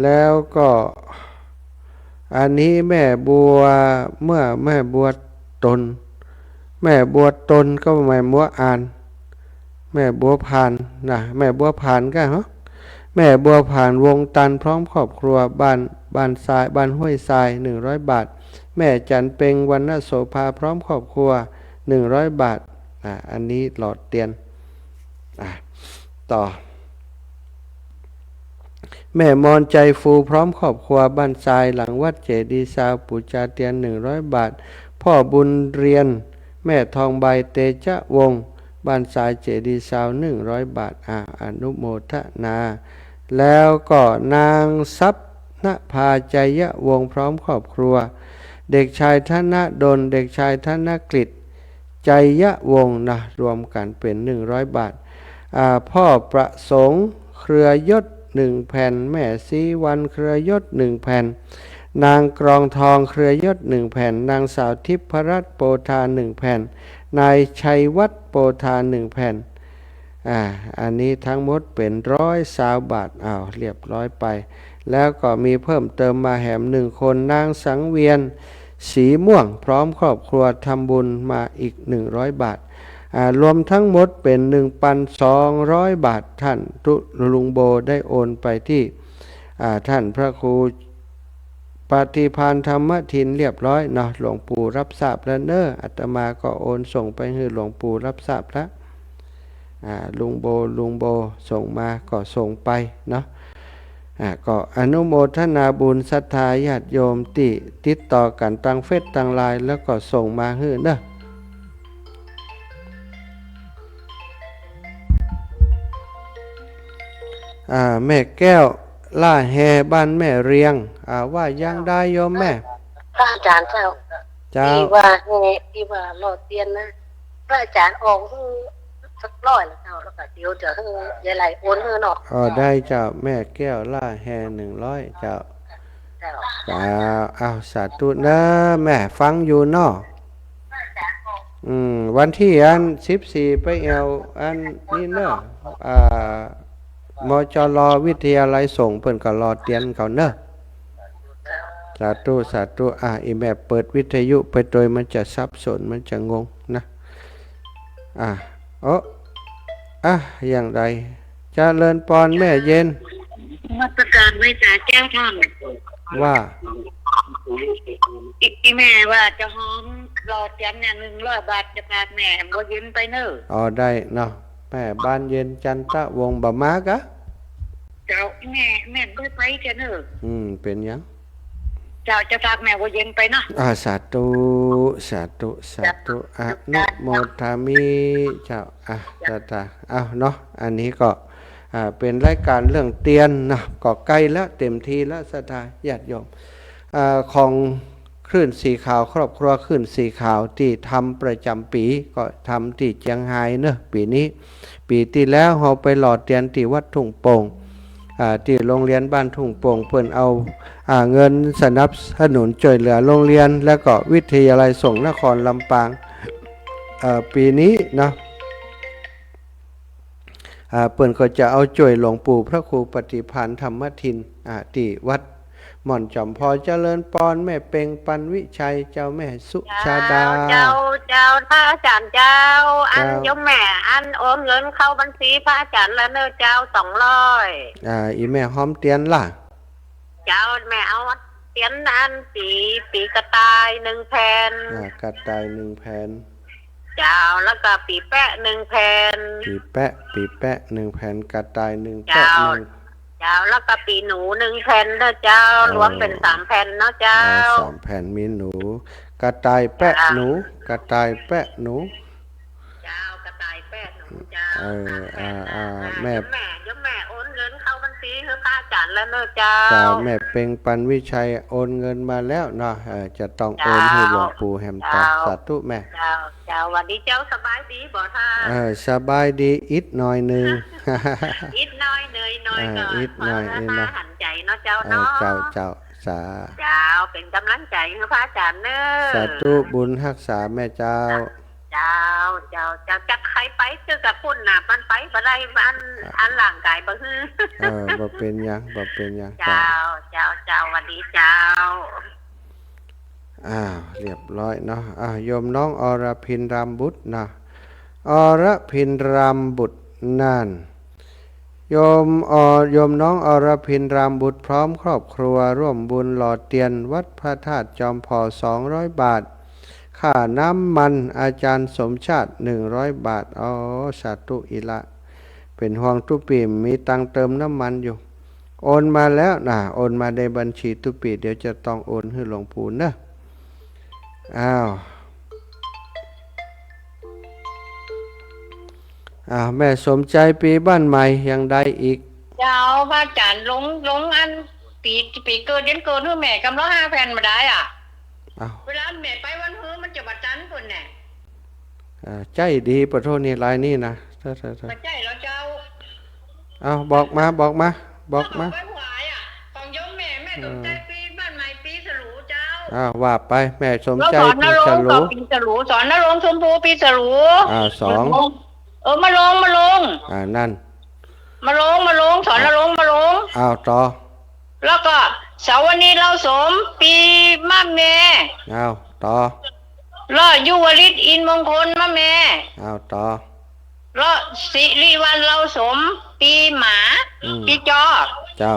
แล้วก็อันนี้แม่บัว เมื่อแม่บัวตน แม่บัวตนก็แม่บัวอ่าน แม่บัวผ่านนะ แม่บัวผ่านก็เหรอ แม่บัวผ่าน วงศ์ตัน พร้อมครอบครัว บ้าน บ้านทราย บ้านห้วยทราย หนึ่งร้อยบาท แม่จันเพ็ง วรรณโสภา พร้อมครอบครัว หนึ่งร้อยบาท อ่ะ อันนี้หลอดเตียน อ่ะ ต่อ แม่มอนใจฟู พร้อมครอบครัว บ้านทราย หลังวัดเจดีย์ซาวน์ ปู่จาเตียน หนึ่งร้อยบาท พ่อบุญเรียน แม่ทองใบ เตชะวงศ์ บ้านทราย เจดีย์ซาวน์ หนึ่งร้อยบาท อ่า อนุโมทนา แล้วก็นางทรัพย์นภา ชัยวงศ์ พร้อมครอบครัว เด็กชายธนดล เด็กชายธนกฤษ ชัยวงศ์นะ รวมกั๋นเป๋นหนึ่งร้อยบาท อ่า พ่อประสงค์ เครือยศ หนึ่งแผ่น แม่ศรีวรรณ เครือยศ หนึ่งแผ่น นางกรองทอง เครือยศ หนึ่งแผ่น นางสาวทิพรัตน์ โปธา หนึ่งแผ่น นายชัยวัฒน์ โปธา หนึ่งแผ่น อ่า อันนี้ทั้งหมดเป๋นร้อยซาวบาท อ้าว เรียบร้อยไป แล้วก็มีเพิ่มเติมมาแหมหนึ่งคน นางสังเวียน สีม่วง พร้อมครอบครัว ทำบุญมาอีกหนึ่งร้อยบาท อ่า รวมทั้งหมดเป๋นหนึ่งปันสองร้อยบาท ท่านตุลุงโบได้โอนไปตี้ อ่า ท่านพระครูปฏิภาณธรรมทินเรียบร้อยเนาะ หลวงปู่รับทราบแล้วเนอะ อาตมาก็โอนส่งไปหื้อหลวงปู่รับทราบแล้ว อ่า ลุงโบ ลุงโบส่งมาก็ส่งไปเนาะ อ่า ก็อนุโมทนาบุญศรัทธาญาติโยมตี้ติดต่อกั๋นตางเฟซตางไลน์ แล้วก็ส่งมาหื้อเนอะ อ่า แม่แก้ว ล่าแฮ บ้านแม่เรียง อ่า ว่ายังได้โยมแม่ พระอาจารย์เจ้า เจ้า ตี้ว่าแฮ ตี้ว่าหลอดเตียนนะ พระอาจารย์ออกหื้อสักร้อยละเจ้า แล้วก็เดี๋ยวจะหื้อยายไหลโอนหื้อเนาะ อ๋อ ได้เจ้า แม่แก้ว ล่าแฮ หนึ่งร้อยเจ้า ครับ อ้าว สาธุเน่อ แม่ฟังอยู่เนาะ อืม วันตี้อันสิบสี่ไปแอ่วอันนี้เน่อ อ่า มจร วิทยาลัยสงฆ์เปิ้นก็หล่อเตียนเขาเน่อ สาธุ สาธุ อ่ะ อี่แม่เปิดวิทยุไปตวยมันจะสับสน มันจะงงนะ อ่ะ โอ้ อ่ะ อย่างใด เจริญปอนแม่เย็น นมัสการไหว้สาเจ้าท่าน ว่า อี่ อี่แม่ว่าจะหอมหล่อเตียนเนี่ย หนึ่งร้อยบาท จะฝากแม่ บ่เย็นไปเน่อ อ๋อ ได้เนาะ แม่บานเย็น จันทวงศ์ บ่มากะ เจ้า แม่ แม่บ่ไปเตียเน่อ อืม เป๋นหยัง เจ้า จะฝากแม่บ่เย็นไปเนาะ อ่า สาธุ สาธุ สาธุ เจ้า อนุโมทามิ เจ้า อ่ะ เจ้า ศรัทธา อ้าว เนาะ อันนี้ก็ อ่า เป๋นรายก๋านเรื่องเตียนเนาะ ก็ใก้แล้ว เต๋มทีแล้ว ศรัทธาญาติโยม อ่า ของคลื่นสีขาว ครอบครัวคลื่นสีขาวตี้ทำประจ๋ำปี๋ ก็ทำตี้เจียงฮายเนาะ ปี๋นี้ ปี๋ตี้แล้วเฮาไปหล่อเตียนตี้วัดทุ่งโป่ง อ่า ตี้โรงเรียนบ้านทุ่งโป่ง เปิ้นเอา อ่า เงินสนับสนุนจ้วยเหลือโรงเรียน แล้วก็วิทยาลัยสงฆ์นครลำปาง เอ่อ ปี๋นี้เนาะ อ่า เปิ้นก็จะเอาจ้วยหลวงปู่พระครูปฏิภาณธรรมทิน อ่า ตี้วัดม่อนจ๋อม ขอเจริญปอนแม่เปง ปันวิชัย เจ้า แม่สุชาดา เจ้า เจ้า เจ้า พระอาจ๋ารย์เจ้า อัน เจ้า โยมแม่ อันโอนเงินเข้าบัญชีพระอาจ๋ารย์แล้วเน่อเจ้า สองร้อย อ่า อี่แม่หอมเตียนล่ะ เจ้า แม่เอาเตียนอันสี สีกระต่ายหนึ่งแผ่น อ่า กระต่ายหนึ่งแผ่น เจ้า แล้วก็ปีแปะหนึ่งแผ่น ปีแปะ ปีแปะหนึ่งแผ่น กระต่ายหนึ่งแปะ เจ้า หนึ่ง เจ้า แล้วก็ปีหนูหนึ่งแผ่นเน่อเจ้า เออ รวมเป๋นสามแผ่นเนาะเจ้า อ่า สามแผ่น มีหนู กระต่ายแปะ เจ้า หนู กระต่ายแปะหนู เจ้า กระต่ายแปะหนูเจ้า เออ สามแผ่น อ่า อ่า อ่า แม่ โยมแม่ โยมแม่โอนเงินเข้าบัญชีหื้อพระอาจ๋ารย์แล้วเน่อเจ้า เจ้า แม่เปง ปันวิชัย โอนเงินมาแล้วเนาะ เออ จะต้องโอนหื้อหลวงปู่แหมตา เจ้า สาธุแม่ เจ้า เจ้า หวัดดีเจ้า สบายดีบ่ท่าน เออ สบายดีอิดหน่อยนึ่ง อิดหน่อย เหนื่อยหน่อย เออ ก็อิดหน่อย ขอ นี่นะ หันใจ๋เนาะเจ้า เออ เนาะ เจ้า เจ้า สา เจ้า เป๋นก๋ำลังใจ๋หื้อพระอาจ๋ารย์เน่อ สาธุ บุญฮักษาแม่เจ้า เจ้า เจ้า เจ้า จะใค่ไปจื้อกับปุ้นน่ะ มันไปบ่ได้ อัน อ่ะ อันร่างก๋ายบ่หื้อ เออ บ่เป๋นหยัง บ่เป๋นหยัง เจ้า เจ้า เจ้า เจ้า หวัดดีเจ้า อ้าว เรียบร้อยเนาะ อ่ะ โยมน้องอรพิน รามบุตรนะ อรพิน รามบุตร นั่น โยมอ- โยมน้องอรพิน รามบุตร พร้อมครอบครัวร่วมบุญหล่อเตียนวัดพระธาตุจอมผ่อ สองร้อยบาท ค่าน้ำมันอาจารย์สมชาติ หนึ่งร้อยบาท อ๋อ สาธุ อี่ละ เป๋นห่วงตุ๊ปี้ มีตังค์เติมน้ำมันอยู่ โอนมาแล้วนะ โอนมาในบัญชีตุ๊ปี้ เดี๋ยวจะต้องโอนหื้อหลวงปู่เน่อ อ้าว อ้าว แม่สมใจ๋ ปี๋บ้านใหม่อย่างใดอีก เจ้า พระอาจ๋ารย์ ลง ลงอันปี๋ ปี๋เกิด เดือนเกิดหื้อแม่กำละห้าแผ่นบ่ได้อะ อ้าว เวลาแม่ไปวันหื้อมันจะบ่ตันปุ้นแน่ อ่า ใจ๊ดีปะโทนี่ ลายนี้นะ ใจ๊ ใจ๊ ใจ๊ บ่ใจ้แล้วเจ้า เอา บอกมา บอกมา บอกมา เอาของไปถวายอะ ของโยมแม่ แม่สมใจ๋ เออ ปี๋บ้านใหม่ ปี๋สลูเจ้า อ้าว ว่าไป แม่สมใจ๋ ปี๋สลู สอนณรงค์ก็ปี๋สลู สอนณรงค์ชมพู ปี๋สลู อ่า สอง เออ มะโรง มะโรง อ่า นั่น มะโรง มะโรง สอนณรงค์ มะโรง อ้าว ต่อ แล้วก็เสาวนิช เล่าสม ปี๋มะแม่ อ้าว ต่อ แล้วยุวฤทธิ์ อินมงคล มะแม่ อ้าว ต่อ แล้วสิริวัลย์ เล่าสม ปี๋หมา อืม ปี๋จอ เจ้า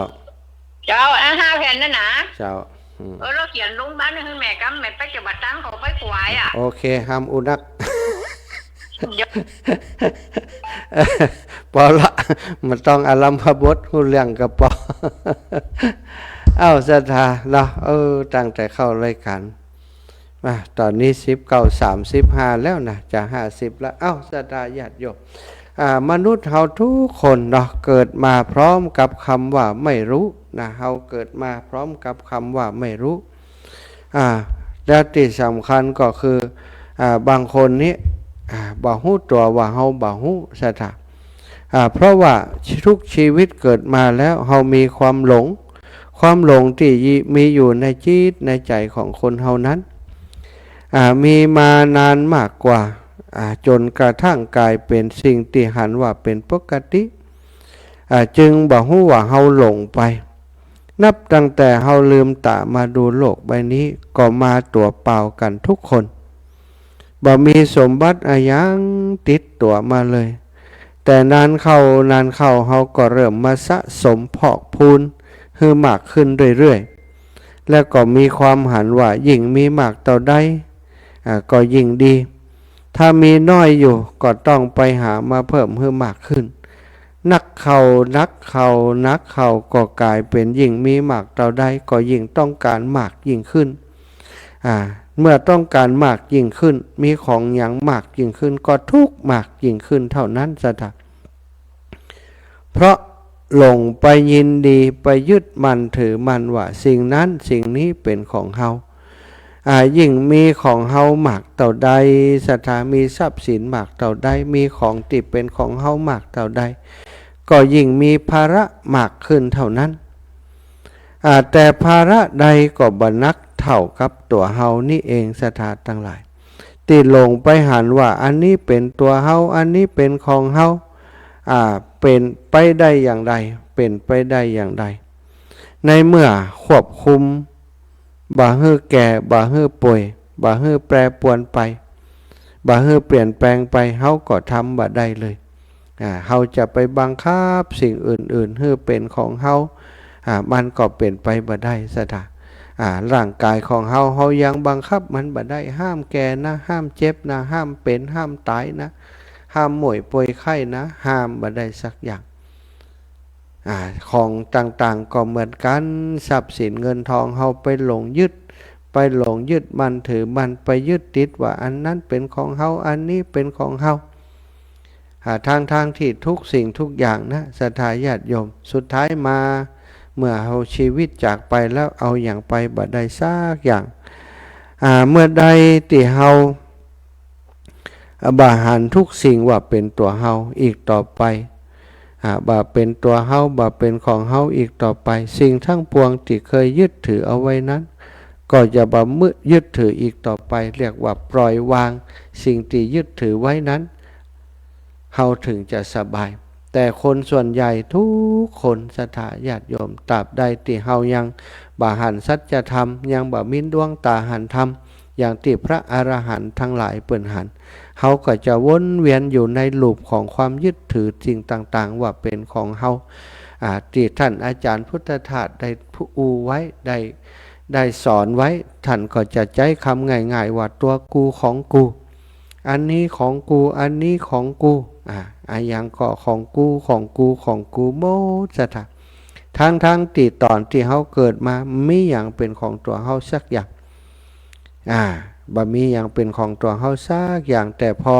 เจ้า อันห้าแผ่นนั่นนะ เจ้า อืม เออ แล้วเขียนลงบ้านหื้อแม่กำ แม่ไปจะบ่ตัน เขาไปถวายอะ โอเค ห้ามอู้นัก เดี๋ยว ปอละ บ่ต้องอารัมภบท ฮู้เรื่องก็ปอ เอ้า ศรัทธาเนาะ เออ ตั้งแต่เข้ารายก๋านมา ต๋อนนี้สิบเก้าสามสิบห้าแล้วนะ จะห้าสิบแล้ว เอ้า ศรัทธาญาติโยม อ่า มนุษย์เฮาทุกคนเนาะ เกิดมาพร้อมกับกำว่าไม่รู้นะ เฮาเกิดมาพร้อมกับกำว่าไม่รู้ อ่า แล้วตี้สำคัญก็คือ อ่า บางคนนี้ อ่า บ่ฮู้ตั๋วว่าเฮาบ่ฮู้ ศรัทธา อ่า เพราะว่าทุกชีวิตเกิดมาแล้ว เฮามีความหลง ความหลงตี้มีอยู่ในจิตในใจ๋ของคนเฮานั้น อ่า มีมานานมากกว่า อ่า จ๋นกระทั่งก๋ายเป๋นสิ่งตี้หันว่าเป๋นปกติ อ่า จึงบ่ฮู้ว่าเฮาหลงไป นับตั้งแต่เฮาลืมต๋ามาดูโลกใบนี้ ก็มาตั๋วเปล่ากั๋นทุกคน บ่มีสมบัติอะหยังติดตั๋วมาเลย แต่นานเข้า นานเข้า เฮาก็เริ่มมาสะสมพอกพูนหื้อมากขึ้นเรื่อยๆ และก็มีความหันว่ายิ่งมีมากเต้าใด อ่า ก็ยิ่งดี ถ้ามีน้อยอยู่ก็ต้องไปหามาเพิ่มหื้อมากขึ้น นักเข้า นักเข้า นักเข้า ก็ก๋ายเป๋นยิ่งมีมากเต้าใดก็ยิ่งต้องก๋านมากยิ่งขึ้น อ่า เมื่อต้องก๋านมากยิ่งขึ้น มีของหยังมากยิ่งขึ้น ก็ทุกข์มากยิ่งขึ้นเต้านั้นศรัทธา เพราะหลงไปยินดี ไปยึดมั่นถือมั่นว่าสิ่งนั้นสิ่งนี้เป๋นของเฮา อ่า ยิ่งมีของเฮามากเต้าใดศรัทธา มีทรัพย์สินมากเต้าใด มีของตี้เป๋นของเฮามากเต้าใด ก็ยิ่งมีภาระมากขึ้นเต้านั้น อ่า แต่ภาระใดก็บ่หนักเต้ากับตั๋วเฮานี้เองศรัทธาตังหลาย ตี้หลงไปหันว่าอันนี้เป๋นตั๋วเฮา อันนี้เป๋นของเฮา อ่า เป๋นไปได้อย่างใด เป๋นไปได้อย่างใด ในเมื่อควบคุมบ่หื้อแก่ บ่หื้อป่วย บ่หื้อแปรปรวนไป บ่หื้อเปลี่ยนแปลงไป เฮาก็ทำบ่ได้เลย อ่า เฮาจะไปบังคับสิ่งอื่นๆ หื้อเป๋นของเฮา อ่า มันก็เป๋นไปบ่ได้ศรัทธา อ่า ร่างก๋ายของเฮา เฮายังบังคับมันบ่ได้ ห้ามแก่นะ ห้ามเจ็บนะ ห้ามเป๋น ห้ามต๋ายนะ ห้ามม่วยป่วยไข้นะ ห้ามบ่ได้สักอย่าง อ่า ของต่างๆ ก็เหมือนกั๋น ทรัพย์สินเงินทอง เฮาไปหลงยึด ไปหลงยึดมั่นถือมั่น ไปยึดติดว่าอันนั้นเป๋นของเฮา อันนี้เป๋นของเฮา อ่า ทั้งๆ ตี้ทุกสิ่งทุกอย่างนะศรัทธาญาติโยม สุดท้ายมา เมื่อเฮาชีวิตจากไปแล้ว เอาหยังไปบ่ได้สักอย่าง อ่า เมื่อใดตี้เฮา อ่า บ่หันทุกสิ่งว่าเป๋นตั๋วเฮาอีกต่อไป อ่า บ่เป๋นตั๋วเฮา บ่เป๋นของเฮาอีกต่อไป สิ่งทั้งปวงตี้เคยยึดถือเอาไว้นั้น ก็จะบ่ยึดถืออีกต่อไป เรียกว่าปล่อยวางสิ่งตี้ยึดถือไว้นั้น เฮาถึงจะสบาย แต่คนส่วนใหญ่ทุกคนศรัทธาญาติโยม ตราบใดตี้เฮายังบ่หันสัจธรรม ยังบ่มีดวงต๋าหันธรรม อย่างตี้พระอรหันต์ตังหลายเปิ้นหัน เฮาก็จะวนเวียนอยู่ในลูปของความยึดถือสิ่งต่างๆ ว่าเป๋นของเฮา อ่า ตี้ต้านอาจ๋ารย์พุทธทาสได้อู้ไว้ ได้ ได้สอนไว้ ต้านก็จะใจ๊กำง่ายๆ ว่าตั๋วกูของกู อันนี้ของกู อันนี้ของกู อ่า อะหยังก็ของกู ของกู ของกูหมดศรัทธา ทั้งๆ ตี้ต๋อนตี้เฮาเกิดมา บ่มีหยังเป๋นของตั๋วเฮาสักอย่าง อ่า บ่มีหยังเป๋นของตั๋วเฮาสักอย่าง แต่พอ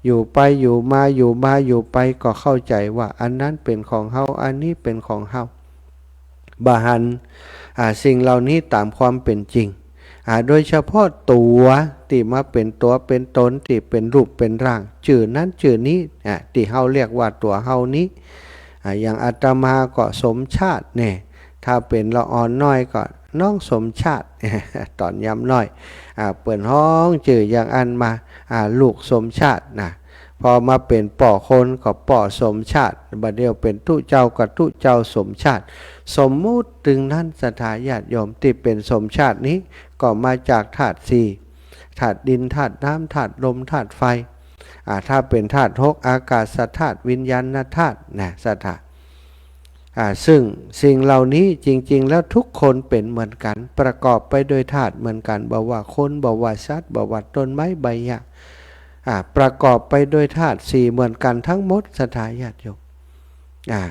อยู่ไปอยู่มา อยู่มาอยู่ไป ก็เข้าใจ๋ว่าอันนั้นเป๋นของเฮา อันนี้เป๋นของเฮา บ่หัน อ่า สิ่งเหล่านี้ต๋ามความเป๋นจริง อ่า โดยเฉพาะตั๋วตี้มาเป๋นตั๋วเป๋นต๋น ตี้เป๋นรูปเป๋นร่าง จื้อนั้นจื้อนี้ อ่า ตี้เฮาเรียกว่าตั๋วเฮานี้ อ่า อย่างอาตมาก็สมชาติแน่ ถ้าเป๋นละอ่อนน้อยก็น้องสมชาติ ต๋อนยามน้อย อ่า เปิ้นฮ้องจื้ออย่างอั้นมา อ่า ลูกสมชาตินะ พอมาเป๋นป้อคนก็ป้อสมชาติ บ่าเดี่ยวเป๋นตุ๊เจ้าก็ตุ๊เจ้าสมชาติ สมมุติตึงนั้นศรัทธาญาติโยม ตี้เป๋นสมชาตินี้ก็มาจากธาตุสี่ ธาตุดิน ธาตุน้ำ ธาตุลม ธาตุไฟ อ่า ถ้าเป๋นธาตุหก อากาศธาตุ วิญญาณธาตุนะศรัทธา อ่า ซึ่งสิ่งเหล่านี้จริงๆ แล้วทุกคนเป๋นเหมือนกั๋น ประกอบไปด้วยธาตุเหมือนกั๋น บ่ว่าคน บ่ว่าสัตว์ บ่ว่าต้นไม้ใบหญ้า อ่า ประกอบไปด้วยธาตุสี่เหมือนกั๋นทั้งหมดศรัทธาญาติโยม อ่า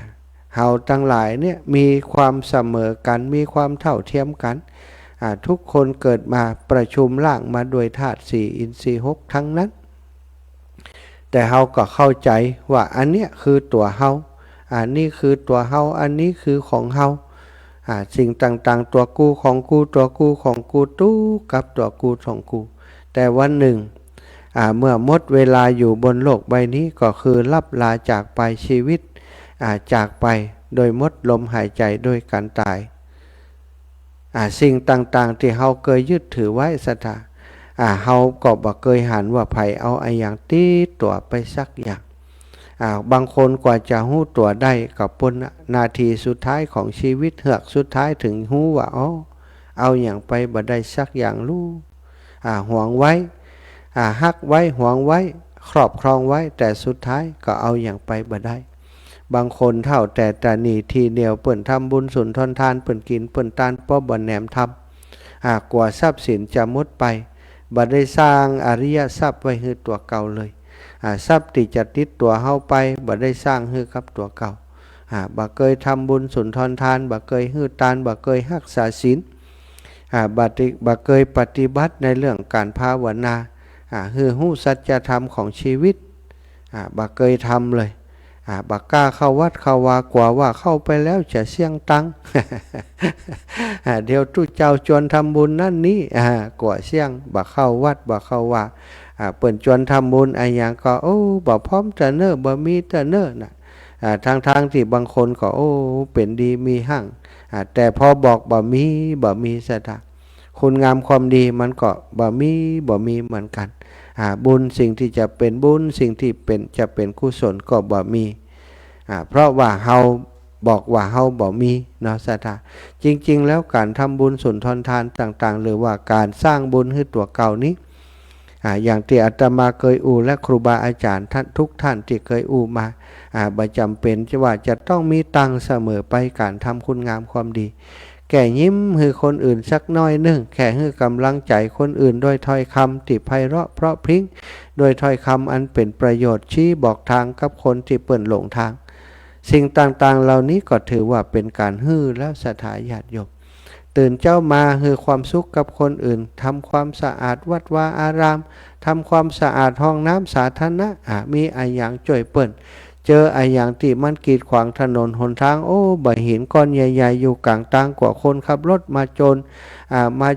เฮาตังหลายเนี่ยมีความเสมอกั๋น มีความเท่าเทียมกั๋น อ่า ทุกคนเกิดมาประชุมร่างมาด้วยธาตุสี่ อินทรีย์หกทั้งนั้น แต่เฮาก็เข้าใจ๋ว่าอันเนี้ยคือตั๋วเฮา อันนี้คือตั๋วเฮา อันนี้คือของเฮา อ่า สิ่งต่างๆ ตั๋วกูของกู ตั๋วกูของกู ตุ๊กกับตั๋วกูของกู แต่วันหนึ่ง อ่า เมื่อหมดเวลาอยู่บนโลกใบนี้ ก็คือลับลาจากไป ชีวิต อ่า จากไปโดยหมดลมหายใจ๋ โดยก๋านต๋าย อ่า สิ่งต่างๆ ตี้เฮาเกยยึดถือไว้ศรัทธา อ่า เฮาก็บ่เกยหันว่าใผเอาอะหยังติดตั๋วไปสักอย่าง อ่า บางคนกว่าจะฮู้ตั๋วได้ก็ป้นนาทีสุดท้ายของชีวิต เฮือกสุดท้ายเถิงฮู้ว่า อ้อ เอาหยังไปบ่ได้สักอย่างลู อ่า หวงไว้ อ่า ฮักไว้ หวงไว้ ครอบครองไว้ แต่สุดท้ายก็เอาหยังไปบ่ได้ บางคนเฒ่าแต่ตะหนี่ทีเดียว เปิ้นทำบุญสุนทรทาน เปิ้นกิ๋น เปิ้นตาน ป้อบ่แหนมทำ อ่า กั๋วทรัพย์สินจะหมดไป บ่ได้สร้างอริยทรัพย์ไว้หื้อตั๋วเก่าเลย อ่า ทรัพย์ตี้จะติดตั๋วเฮาไป บ่ได้สร้างหื้อกับตั๋วเก่า อ่า บ่เกยทำบุญสุนทรทาน บ่เกยหื้อตาน บ่เกยฮักษาศีล อ่า บ่ติ บ่เกยปฏิบัติในเรื่องก๋านภาวนา อ่า หื้อฮู้สัจธรรมของชีวิต อ่า บ่เกยทำเลย อ่า บ่กล้าเข้าวัดเข้าวา กั๋วว่าเข้าไปแล้วจะเสี้ยงตังค์ อ่า เดี๋ยวตุ๊เจ้าจวนทำบุญนั่นนี้ อ่า กั๋วเสี้ยง บ่เข้าวัด บ่เข้าวา อ่า เปิ้นจวนทำบุญอะหยังก็ โอ้ บ่พร้อมเตื้อเน่อ บ่มีเตื้อเน่อนะ อ่า ตังๆ ตี้บางคนก็ โอ้ เป๋นดีมีห้าง อ่า แต่พอบอกบ่มี บ่มีศรัทธา คุณงามความดีมันก็บ่มี บ่มีเหมือนกั๋น อ่า บุญสิ่งตี้จะเป๋นบุญ สิ่งตี้เป๋น จะเป๋นกุศลก็บ่มี อ่า เพราะว่าเฮาบอกว่าเฮาบ่มีเนาะศรัทธา จริงๆ แล้วก๋านทำบุญสุนทรทานต่างๆ หรือว่าก๋านสร้างบุญหื้อตั๋วเก่านี้ อ่า อย่างตี้อาตมาเกยอู้ และครูบาอาจ๋ารย์ท่านทุกท่านตี้เกยอู้มา อ่า บ่จำเป๋นจะว่าจะต้องมีตังค์เสมอไป ก๋านทำคุณงามความดี แค่ยิ้มหื้อคนอื่นสักน้อยนึ่ง แค่หื้อก๋ำลังใจ๋คนอื่นโดยถ้อยกำตี้ไพเราะเพราะพริ้ง โดยถ้อยกำอันเป๋นประโยชน์ ชี้บอกตางกับคนตี้เปิ้นหลงตาง สิ่งต่างๆ เหล่านี้ก็ถือว่าเป๋นก๋านหื้อแล้วศรัทธาญาติโยม ตื่นเจ๊ามาหื้อความสุขกับคนอื่น ทำความสะอาดวัดวาอาราม ทำความสะอาดห้องน้ำสาธารณะ อ่า มีอะหยังจ้วยเปิ้น เจออะหยังตี้มันกีดขวางถนนหนตาง โอ้ บ่าหินก้อนใหญ่ๆ อยู่ก๋างตาง กั๋วคนขับรถมาโจน อ่า มา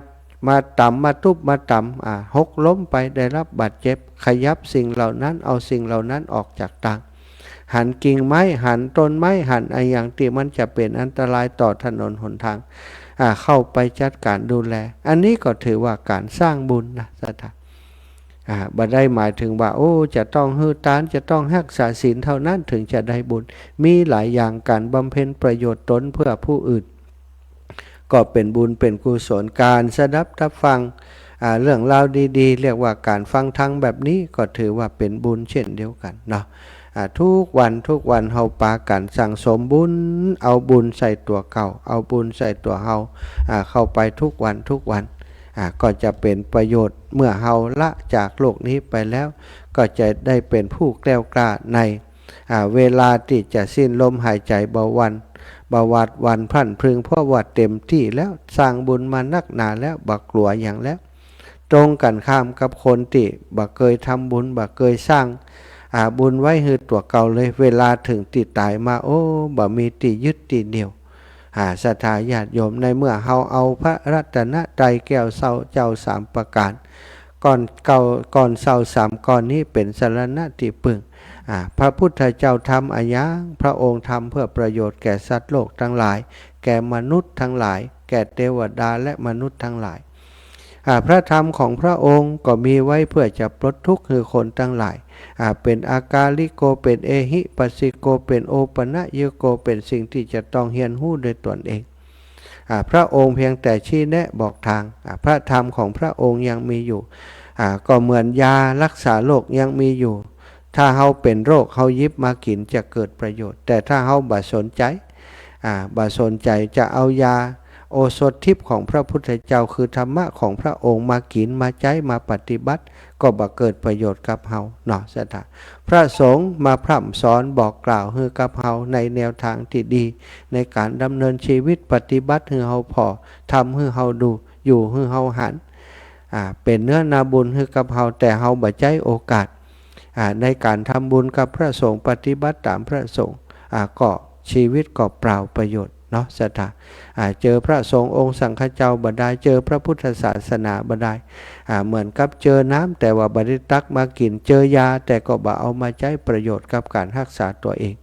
มาต๋ำ มาตุ๊บ มาต๋ำ อ่า หกล้มไป ได้รับบาดเจ็บ ขยับสิ่งเหล่านั้น เอาสิ่งเหล่านั้นออกจากตาง หันกิ่งไม้ หันต้นไม้ หันอะหยังตี้มันจะเป๋นอันตรายต่อถนนหนตาง อ่า เข้าไปจัดก๋านดูแล อันนี้ก็ถือว่าก๋านสร้างบุญนะศรัทธา อ่า บ่ได้หมายเถิงว่า โอ้ จะต้องหื้อตาน จะต้องฮักษาศีลเท่านั้นเถิงจะได้บุญ มีหลายอย่าง ก๋านบำเพ็ญประโยชน์ตนเพื่อผู้อื่น ก็เป๋นบุญเป๋นกุศล ก๋านสดับตับฟัง อ่า เรื่องราวดีๆ เรียกว่าก๋านฟังธรรมแบบนี้ก็ถือว่าเป๋นบุญเช่นเดียวกั๋นเนาะ อ่า ทุกวันทุกวันเฮาปากั๋นสั่งสมบุญ เอาบุญใส่ตั๋วเก่า เอาบุญใส่ตั๋วเฮา อ่า เข้าไปทุกวันทุกวัน อ่า ก็จะเป๋นประโยชน์ เมื่อเฮาละจากโลกนี้ไปแล้ว ก็จะได้เป๋นผู้แกล้วกล้าใน อ่า เวลาตี้จะสิ้นลมหายใจ๋ บ่หวั่น บ่หวาดหวั่นพรั่นพรึง เพราะว่าเต็มตี้แล้ว สร้างบุญมานักหนาแล้ว บ่กั๋วหยังแล้ว ตรงกั๋นข้ามกับคนตี้บ่เกยทำบุญ บ่เกยสร้าง อ่า บุญไว้หื้อตั๋วเก่าเลย เวลาเถิงตี้ต๋ายมา โอ้ บ่มีตี้ยึดตี้เหนี่ยว อ่า ศรัทธาญาติโยม ในเมื่อเฮาเอาพระรัตนตรัยแก้วเซาเจ้าสามประก๋าน ก้อนเก่า ก้อนเซาสามก้อนนี้เป๋นสรณะตี้ปึ้ง อ่า พระพุทธเจ้าทำอะหยัง พระองค์ทำเพื่อประโยชน์แก่สัตว์โลกตังหลาย แก่มนุษย์ตังหลาย แก่เตวดาและมนุษย์ตังหลาย อ่า พระธรรมของพระองค์ก็มีไว้เพื่อจะปลดทุกข์หื้อคนตังหลาย อ่า เป๋นอากาลิโก เป๋นเอหิปัสสิโก เป๋นโอปะนะยิโก เป๋นสิ่งตี้จะต้องเฮียนฮู้โดยต๋นเอง อ่า พระองค์เพียงแต่ชี้แนะบอกตาง อ่า พระธรรมของพระองค์ยังมีอยู่ อ่า ก็เหมือนยารักษาโรคยังมีอยู่ ถ้าเฮาเป๋นโรค เฮาหยิบมากิ๋นจะเกิดประโยชน์ แต่ถ้าเฮาบ่สนใจ๋ อ่า บ่สนใจ๋จะเอายาโอสถทิพย์ของพระพุทธเจ้า คือธรรมะของพระองค์มากิ๋น มาใจ๊ มาปฏิบัติ ก็บ่เกิดประโยชน์กับเฮาเนาะศรัทธา พระสงฆ์มาพร่ำสอนบอกกล่าวหื้อกับเฮาในแนวตางตี้ดี ในก๋านดำเนินชีวิตปฏิบัติหื้อเฮาผ่อ ทำหื้อเฮาดู อยู่หื้อเฮาหัน อ่า เป๋นเนื้อนาบุญหื้อกับเฮา แต่เฮาบ่ใจ๊โอกาส อ่า ในก๋านทำบุญกับพระสงฆ์ ปฏิบัติต๋ามพระสงฆ์ อ่า ก็ชีวิตก็เปล่าประโยชน์เนาะศรัทธา อ่า เจอพระสงฆ์องค์สังฆเจ้าบ่ดาย เจอพระพุทธศาสนาบ่ดาย อ่า เหมือนกับเจอน้ำ แต่ว่าบ่ได้ตักมากิ๋น เจอยา แต่ก็บ่เอามาใจ๊ประโยชน์กับก๋านฮักษาตั๋วเอง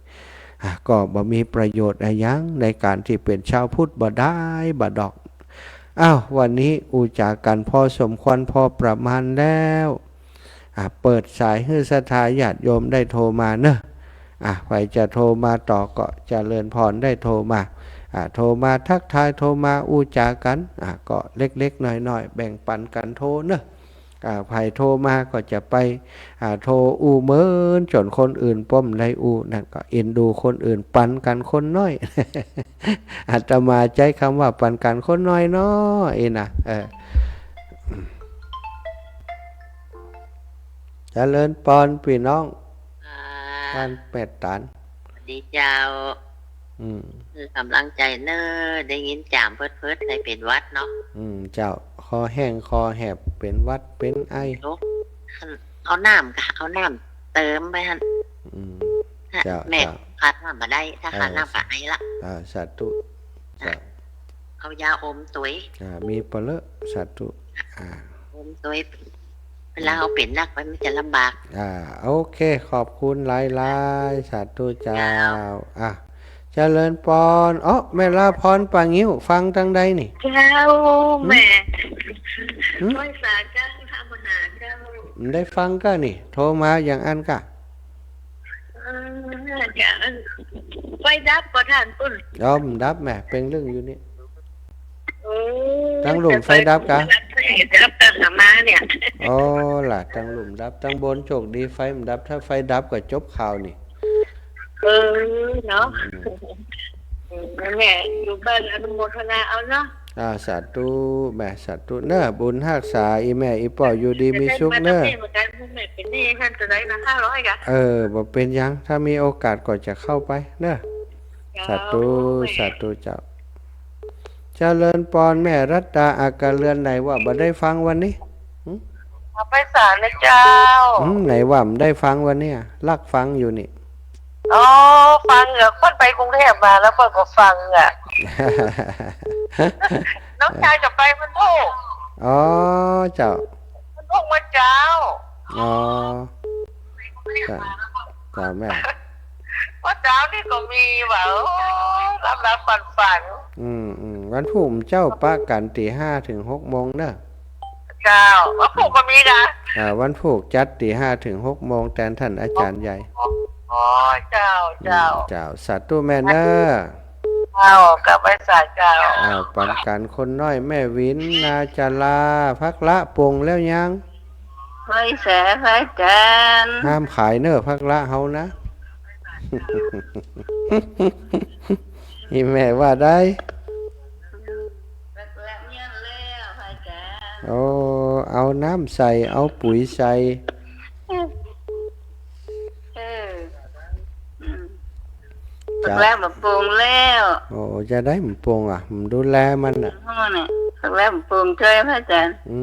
อ่า ก็บ่มีประโยชน์อะหยังในก๋านตี้เป๋นชาวพุทธบ่ดายบ่ดอก อ้าว วันนี้อู้จ๋ากั๋นพอสมควร พอประมาณแล้ว อ่ะ เปิดสายหื้อศรัทธาญาติโยมได้โทรมาเนอะ อ่ะ ใผจะโทรมาต่อก็เจริญพรได้โทรมา อ่ะ โทรมาทักทาย โทรมาอู้จ๋ากั๋น อ่ะ ก็เล็กๆ น้อยๆ แบ่งปันกั๋นโทรเนอะ อ่า ใผโทรมาก็จะไป อ่า โทรอู้เมินจ๋นคนอื่นป้อมได้อู้ นั่นก็เอ็นดูคนอื่น ปันกั๋นคนน้อย อาตมาใจ๊กำว่าปันกั๋นคนน้อยน้อยนะ เออ เจริญปอนปี้น้อง อ่า บ้านแปดตาน สวัสดีเจ้า อืม หื้อก๋ำลังใจ๋เน่อ ได้ยินจ๋ามเพิดๆ ใค่เป๋นหวัดเนาะ อืม เจ้า คอแห้งคอแหบ เป๋นหวัดเป๋นไอ เอาน้ำก่ะ เอาน้ำเติมไปหั้น อืม ฮะ เจ้า แม่ เจ้า ขาดน้ำบ่ได้ ถ้าขาดน้ำก็ไอละ อ่า สาธุ เจ้า เอายาอมตุ๊ย อ่า มีปะเลอะ สาธุ อ่า อมตุ๊ย เวลาเฮาเป๋นหนักไปมันจะลำบาก อ่า โอเค ขอบคุณหลายๆ สาธุเจ้า เจ้า อ่ะ เจริญปอน อ๋อ แม่ลาพรป่างิ้ว ฟังตางใดนี่ เจ้า หืม แม่ หืม ไหว้สาเจ้า พระมหาเจ้า ได้ฟังก่ะนี่ โทรมาอย่างอั้นก่ะ เออ เจ้า ไฟดับบ่ท่านปุ้น อ๋อ มันดับแหม เป่งเรื่องอยู่นี่ เออ ตังลุ่มไฟดับกะ ไฟดับกะมาเนี่ย อ๋อ ล่ะ ตังลุ่มดับ ตังบนโชคดีไฟมันดับ ถ้าไฟดับก็จบข่าวนี่ เออ เนาะ อืม อืม แม่อยู่บ้านอนุโมทนาเอาเนาะ อ่า สาธุ แม่ สาธุเนอะ บุญฮักษา อี่แม่อี่ป้ออยู่ดีมีสุขเนอะ จะได้มาทำให้เหมือนกัน แม่เป๋นหนี้ท่านจะได้มาห้าร้อยกะ เออ บ่เป๋นหยัง ถ้ามีโอกาสก็จะเข้าไปเนอะ เจ้า สาธุ แม่ สาธุเจ้า เจริญปอนแม่รัตตา อากาศเรือนไหนว่าบ่ได้ฟังวันนี้ หึ เอาไปสารนะเจ้า อืม ไหนว่าบ่ได้ฟังวันนี้ ลักฟังอยู่นี่ อ๋อ ฟังอะ เปิ้นไปกรุงเทพฯมาแล้วเปิ้นก็ฟังอะ น้องชายจะไปวันพุธ อ๋อ เจ้า วันพุธเมื่อเช้า อ๋อ เจ้า เจ้าแม่ เมื่อเช้านี่ก็มีว่า เออ หลับๆ ฝันๆ อืม อืม วันพุธเจ้าปะกั๋นตีห้าเถิงหกโมงเนอะ เจ้า วันพุธก็มีนะ อ่า วันพุธจัดตีห้าเถิงหกโมง แตนท่านอาจ๋ารย์ใหญ่ อ๋อ เจ้า อืม เจ้า เจ้า สาธุแม่เนอะ เจ้า กราบไหว้สาเจ้า อ้าว ปันกั๋นคนน้อย แม่หวิน นาจารา พระละปลงแล้วยัง ไหว้สาพระอาจ๋ารย์ ห้ามขายเนอะ พระละเฮานะ อี่แม่ว่าได้ พระละเมี้ยนแล้ว พระอาจ๋ารย์ โอ้ เอาน้ำใส่ เอาปุ๋ยใส่ เออ อืม เจ้า พระละบ่ปลงแล้ว โอ้ จะได้บ่ปลงอะ บ่ดูแลมันอะ อ๋อ เนี่ย พระละบ่ปลงเจ้า พระอาจ๋ารย์ อื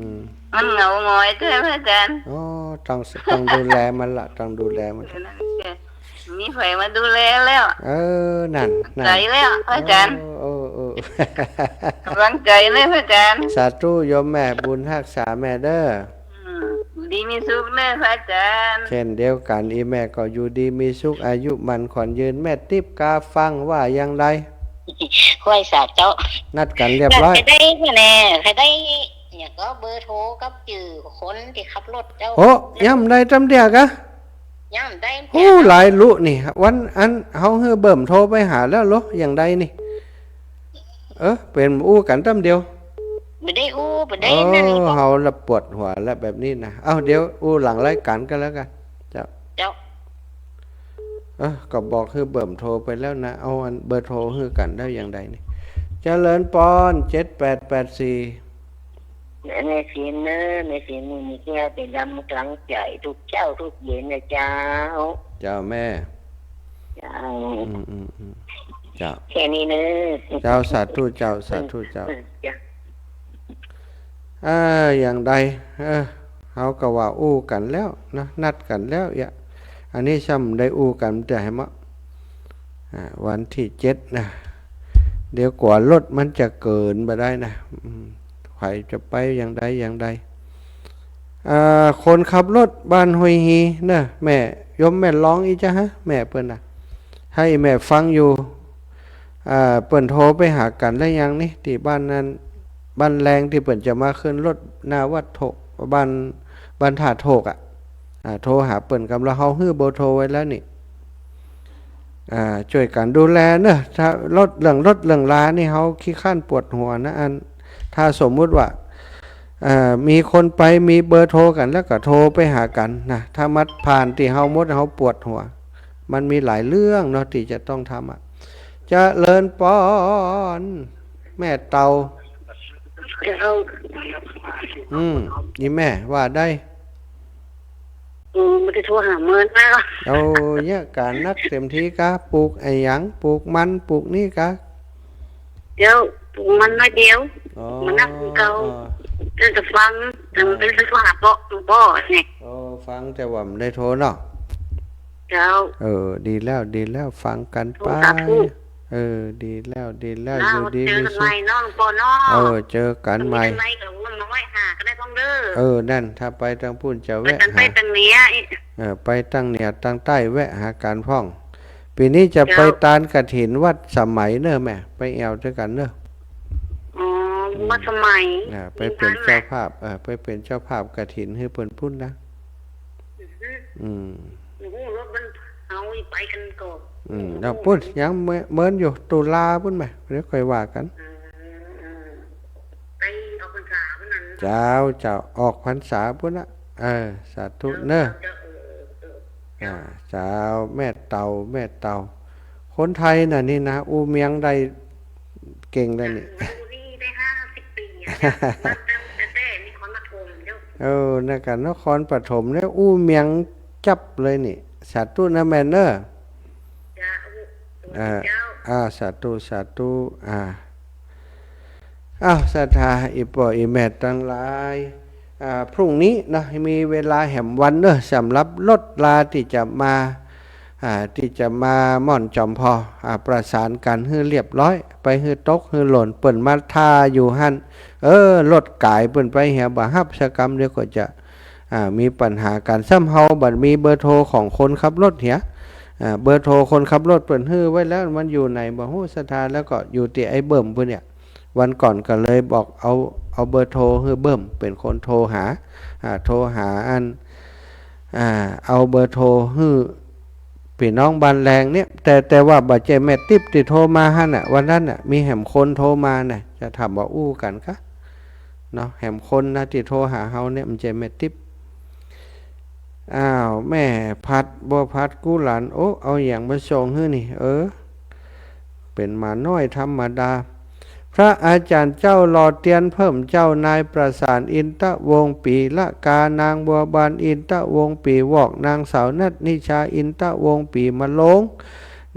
ม มันเหงาหงอยเจ้า พระอาจ๋ารย์ อ๋อ ต้อง ต้องดูแลมันละ ต้องดูแลมัน เออ นั่นแหละ มีใผมาดูแลแล้ว เออ นั่น นั่น ใจ๋แล้ว พระอาจ๋ารย์ เออ เออ เออ ก๋ำลังใจ๋เลย พระอาจ๋ารย์ สาธุโยมแม่ บุญฮักษาแม่เด้อ อืม อยู่ดีมีสุขเนอะ พระอาจ๋ารย์ เช่นเดียวกั๋น อี่แม่ก็อยู่ดีมีสุข อายุมั่นขวัญยืน แม่ติ๊บกาฟังว่าอย่างไร ไหว้สาเจ้า นัดกั๋นเรียบร้อย ใค่ได้แน่ ใค่ได้ เนี่ยก็เบอร์โทรกับจื้อคนตี้ขับรถเจ้า โอ้ ยังบ่ได้ตำเดียวกะ ยังบ่ได้ โอ้ หลายลุนี่ วันอั้นเฮาหื้อเบิ่มโทรไปหาแล้วโล อย่างใดนี่ เออ เป๋นอู้กั๋นตำเดียว บ่ได้อู้ บ่ได้ โอ้ นั่นก็ เฮาละปวดหัวละแบบนี้นะ เอ้า เดี๋ยวอู้หลังรายก๋านก็แล้วกั๋น เจ้า เจ้า เออ ก็บอกหื้อเบิ่มโทรไปแล้วนะ เอาอันเบอร์โทรหื้อกั๋นได้อย่างใดนี่ เจริญปอน เจ็ดแปดแปดสี่ แม่เสียนเนอะ แม่เสียนมื้อนี้ก็เป๋นก๋ำลังใจ๋ทุกเจ๊าทุกเย็นนะเจ้า เจ้าแม่ เจ้า อืม อืม อืม เจ้า แค่นี้เนอะ เจ้า สาธุเจ้า สาธุเจ้า เออ เจ้า เออ อย่างใด เออ เฮาก็ว่าอู้กั๋นแล้วนะ นัดกั๋นแล้วเอีย อันนี้ซ้ำได้อู้กั๋นเตื้อหื้อเหมาะ อ่า วันตี้เจ็ดนะ เดี๋ยวกั๋วรถมันจะเกิ๋นบ่ได้นะ อืม ใผจะไปอย่างใดอย่างใด อ่า คนขับรถบ้านห้วยฮีเนอะ แม่ โยมแม่ร้องอี้จ๊ะฮะ แม่เปิ้นน่ะ หื้อแม่ฟังอยู่ อ่า เปิ้นโทรไปหากั๋นแล้วยังนี่ ตี้บ้านนั้น บ้านแรงตี้เปิ้นจะมาขึ้นรถหน้าวัดโถก บ้าน บ้านท่าโถกอะ อ่า โทรหาเปิ้นกำ แล้วเฮาหื้อเบอร์โทรไว้แล้วนี่ อ่า จ้วยกั๋นดูแลเนาะ ถ้ารถ เรื่องรถเรื่องลานี่เฮาขี้คร้านปวดหัวนะ อัน ถ้าสมมุติว่า เอ่อ มีคนไป มีเบอร์โทรกั๋น แล้วก็โทรไปหากั๋นนะ ถ้ามันผ่านตี้เฮาหมด เฮาปวดหัว มันมีหลายเรื่องเนาะตี้จะต้องทำอะ เจริญปอน แม่เต่า เจ้า อืม อีแม่ว่าได้ อืม บ่ได้โทรหาเมินนะ เอา เยียะก๋านนักเต็มทีกา ปลูกอะหยัง ปลูกมัน ปลูกนี่กา เดี๋ยว ปลูกมันน้อยเดียว อ๋อ มันนักเก่า อ๋อ เดี๋ยวจะฟัง แต่มันเป็น เออ โทรหาเปาะ เปาะนี่ โอ้ ฟังแต่ว่าบ่ได้โทรเนาะ เจ้า เออ ดีแล้ว ดีแล้ว ฟังกั๋นไป สาธุ เออ ดีแล้ว ดีแล้ว นะ อยู่ดี เจอกั๋นใหม่เนาะ หลวงปู่เนาะ เออ เจอกั๋นใหม่ มีอะไรก็วนมาแวะหากั๋นได้พ่องเด้อ เออ นั่น ถ้าไปตางปุ้นจะแวะหา ไปตางใต้ตางเหนืออีก เออ ไปตางเหนือตางใต้แวะหากั๋นพ่อง ปี๋นี้จะไป เจ้า ตานกฐินวัดสมัยเน่อแม่ ไปแอ่วตวยกั๋นเน่อ อ๋อ อืม วัดสมัย อ่า ไปเป๋นเจ้าภาพ เออ ไปเป๋นเจ้าภาพกฐินหื้อเปิ้นปุ้นนะ อืม อืม โอ้โห รถมันเอาไปกั๋นก่อน อืม โอ้โห แล้วปุ้นยังเมิน เมินอยู่ ตุลาปุ้นแหม เดี๋ยวค่อยว่ากั๋น อืม อืม ไปออกพรรษาปุ้นนั่น เจ้า เจ้า ออกพรรษาปุ้นนะ เออ สาธุเน่อ เจ้า เจ้า เออ เออ เออ อ่า เจ้า แม่เต่า แม่เต่า คนไทยน่ะนี่นะ อู้เมียงได้เก่งแล้วนี่ อยู่นี่ได้ห้าสิบปี๋อะ บ้านตั้งแต่ แต่นครปฐมเจ้า เออ นั่นกะนครปฐมเนี่ย อู้เมียงจับเลยนี่ สาธุนะแม่เน่อ เจ้า เออ เจ้า อ่า สาธุ สาธุ อ่า อ้าว ศรัทธา อี่ป้ออี่แม่ตังหลาย อ่า พรุ่งนี้เนาะ มีเวลาแหมวันเน่อ สำหรับรถลาตี้จะมา อ่า ตี้จะมาม่อนจอมพอ อ่า ประสานกั๋นหื้อเรียบร้อย ไปหื้อตกหื้อหล่น เปิ้นมาถ่าอยู่หั้น เออ รถก๋ายเปิ้นไปเหีย บ่ฮับสักกำ เดี๋ยวก็จะ อ่า มีปัญหากั๋น ซ้ำเฮาบ่มีเบอร์โทรของคนขับรถเหีย อ่า เบอร์โทรคนขับรถเปิ้นหื้อไว้แล้ว มันอยู่ไหนบ่ฮู้ ศรัทธา แล้วก็อยู่ตี้ไอ้เบิ่มปุ้นเนี่ย วันก่อนก็เลยบอกเอา เอาเบอร์โทรหื้อเบิ่มเป๋นคนโทรหา อ่า โทรหาอัน อ่า เอาเบอร์โทรหื้อปี้น้องบ้านแรงเนี่ย แต่ แต่ว่าบ่ใจ้แม่ติ๊บตี้โทรมาหั้นน่ะ วันนั้นน่ะ มีแหมคนโทรมาน่ะ จะถามว่าอู้กั๋นกา เนาะ แหมคนนะตี้โทรหาเฮาเนี่ย บ่ใจ้แม่ติ๊บ อ้าว แม่ผัด บัวผัด กู้หลาน โอ้ เอาหยังมาส่งหื้อนี่ เออ เป๋นหมาน้อยธรรมดา พระอาจารย์เจ้าหล่อเตียนเพิ่มเจ้า นายประสาน อินทวงศ์ ปี๋ละกา นางบัวบาน อินทวงศ์ ปี๋วอก นางสาวนัทนิชา อินทวงศ์ ปี๋มะโลง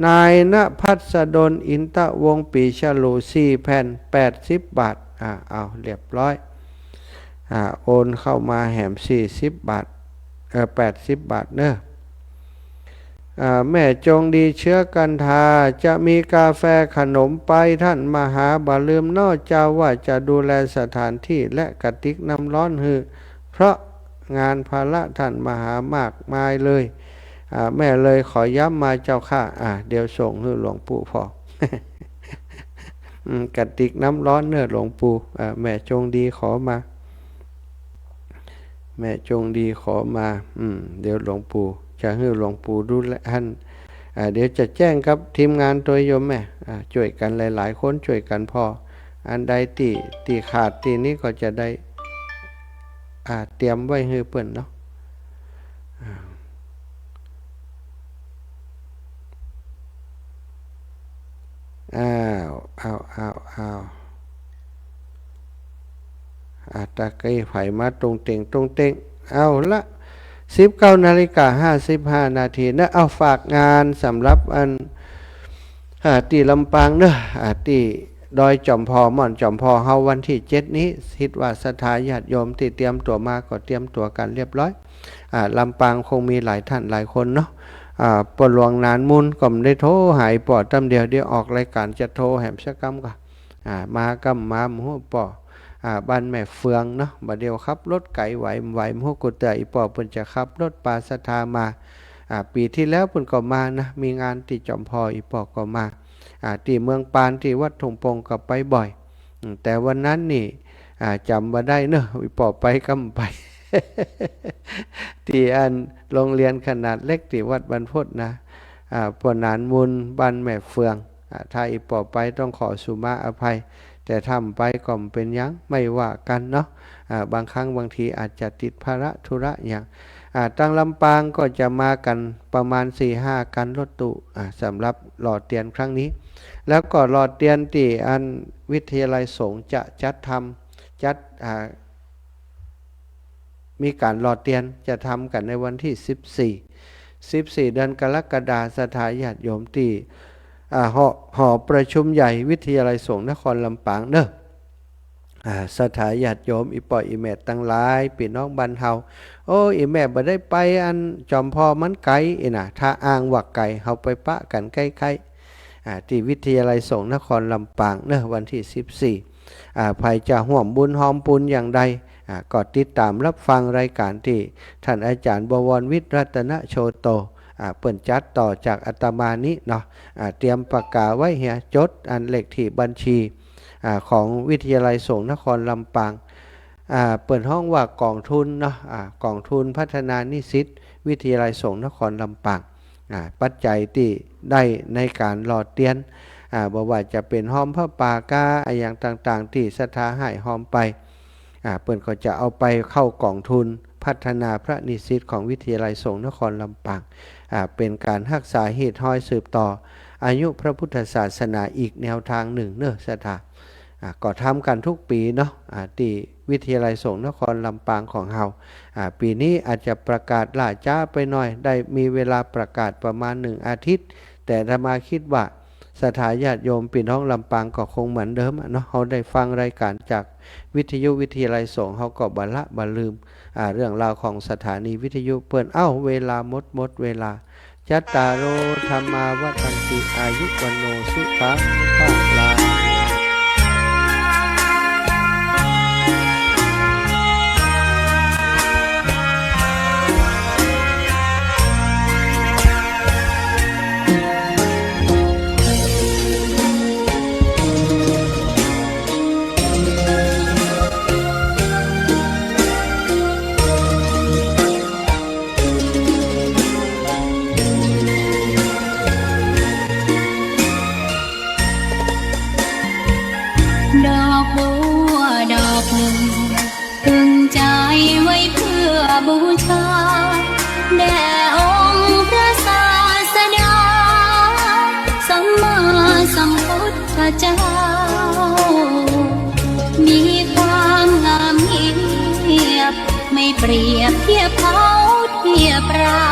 นายณภัสดล อินทวงศ์ ปี๋ฉลู สี่แผ่น แปดสิบบาท อ่า เอา เรียบร้อย อ่า โอนเข้ามาแหม สี่สิบบาท เออ แปดสิบบาทเน่อ อ่า แม่จงดีเชื้อกันทา จะมีกาแฟขนมไป ท่านมหาบ่าลืมเนาะเจ้า ว่าจะดูแลสถานตี้และกระติกน้ำร้อนหื้อ เพราะงานภาระท่านมหามากมายเลย อ่า แม่เลยขอย้ำมาเจ้าข้า อ่า เดี๋ยวส่งหื้อหลวงปู่ผ่อ อืม กระติกน้ำร้อนเน่อหลวงปู่ อ่า แม่จงดีขอมา แม่จงดีขอมา อืม เดี๋ยวหลวงปู่จะหื้อหลวงปู่ดูแลหั้น อ่า เดี๋ยวจะแจ้งกับทีมงานตวยโยมแม่ อ่า จ้วยกั๋นหลายๆ คนจ้วยกั๋นผ่อ อันใดตี้ ตี้ขาดตี้นี้ก็จะได้ อ่า เตรียมไว้หื้อเปิ้นเนาะ อ่า อ้าว อ้าว อ้าว อ้าว อ่า ตะกี้ใผมาตรงเต็ง ตรงเต็ง เอาละ สิบเก้านาฬิกาห้าสิบห้านาทีเนาะ เอา ฝากงานสำหรับอัน อ่า ตี้ลำปางเนาะ อ่า ตี้ดอยจอมพอ ม่อนจอมพอเฮา วันตี้เจ็ดนี้ คิดว่าศรัทธาญาติโยมตี้เตรียมตั๋วมาก็เตรียมตั๋วกั๋นเรียบร้อย อ่า ลำปางคงมีหลายท่านหลายคนเนาะ อ่า ป้อหลวงหนานมูลก็บ่ได้โทรหาอี่ป้อตำเดียว เดี๋ยวออกรายก๋านจะโทรแหมสักกำก่อ อ่า มาก้ำมาบ่ฮู้ป้อ อ่า บ้านแม่เฟืองเนาะ บ่าเดี่ยวขับรถไก๋ไหวบ่ไหวบ่ฮู้ กูเตื้ออี่ป้อเปิ้นจะขับรถปาศรัทธามา อ่า ปี๋ตี้แล้วเปิ้นก็มานะ มีงานตี้จอมพออี่ป้อก็มา อ่า ตี้เมืองปาน ตี้วัดทุ่งโป่งก็ไปบ่อย อืม แต่วันนั้นนี่ อ่า จ๋ำบ่ได้เนาะ อี่ป้อไปก้ำไป ตี้อันโฮงเฮียนขนาดเล็กตี้วัดบ้านพดนะ อ่า ป้อหนานมูลบ้านแม่เฟือง อ่า ถ้าอี่ป้อไปต้องขอสุมาอภัย แต่ถ้าบ่ไปก็บ่เป๋นหยัง ไม่ว่ากั๋นเนาะ อ่า บางครั้งบางทีอาจจะติดภาระธุระหยัง อ่า ตางลำปางก็จะมากั๋นประมาณสี่ห้าคันรถตู้ อ่า สำหรับหล่อเตียนครั้งนี้ แล้วก็หล่อเตียนตี้อันวิทยาลัยสงฆ์จะจัดทำ จัด อ่า มีก๋านหล่อเตียนจะทำกั๋นในวันตี้สิบสี่ สิบสี่ เดือนกรกฎาคม ศรัทธาญาติโยมตี้ อ่า หอ หอประชุมใหญ่วิทยาลัยสงฆ์นครลำปางเนาะ อ่า ศรัทธาญาติโยม อี่ป้ออี่แม่ตังหลาย ปี้น้องบ้านเฮา โอ้ อี่แม่บ่ได้ไปอันจอมผ่อมันไก๋อี้นะ ถ้าอ้างว่าไก๋ เฮาไปปะกั๋นใก้ๆ อ่า ตี้วิทยาลัยสงฆ์นครลำปางเนาะ วันตี้สิบสี่ อ่า ใผจะฮ่วมบุญฮอมปูนอย่างใด อ่า ก็ติดต๋ามฮับฟังรายก๋านตี้ต้านอาจ๋ารย์บวรวิทย์ รัตนโชโต อ่า เปิ้นจัดต่อจากอาตมานี้เนาะ อ่า เตรียมปากก๋าไว้เหีย จดอันเลขตี้บัญชี อ่า ของวิทยาลัยสงฆ์นครลำปาง อ่า เปิ้นฮ้องว่ากองทุนเนาะ อ่า กองทุนพัฒนานิสิตวิทยาลัยสงฆ์นครลำปาง อ่า ปัจจัยตี้ได้ในก๋านหล่อเตียน อ่า บ่ว่าจะเป๋นฮอมผ้าป่าก้า อะหยังต่างๆ ตี้ศรัทธาหายฮอมไป อ่า เปิ้นก็จะเอาไปเข้ากองทุนพัฒนาพระนิสิตของวิทยาลัยสงฆ์นครลำปาง อ่า เป๋นก๋านฮักษาฮีตฮอยสืบต่ออายุพระพุทธศาสนาอีกแนวตางนึ่งเนาะศรัทธา อ่า ก็ทำกั๋นกู้ปี๋เนาะ อ่า ตี้วิทยาลัยสงฆ์นครลำปางของเฮา อ่า ปี๋นี้อาจจะประกาศล่าจ๊าไปหน่อย ได้มีเวลาประกาศประมาณนึ่งอาทิตย์ แต่อาตมาคิดว่าศรัทธาญาติโยมปี้น้องลำปางก็คงเหมือนเดิมอะเนาะ เฮาได้ฟังรายก๋านจากวิทยุวิทยาลัยสงฆ์ เฮาก็บ่ละบ่ลืม อ่า เรื่องราวของสถานีวิทยุเปิ้น เอ้า เวลาหมด หมดเวลา จัตตาโร ธัมมา วัฑฒันติ อายุ วัณโณ สุขัง พลัง ดอกบัวดอกนึ่ง ตึงใจ๋ไว้เปื้อบูชา แด่องค์พระศาสดา สัมมาสัมพุทธเจ้า มีความงามเงียบ ไม่เปรียบเทียบเขาเทียบเรา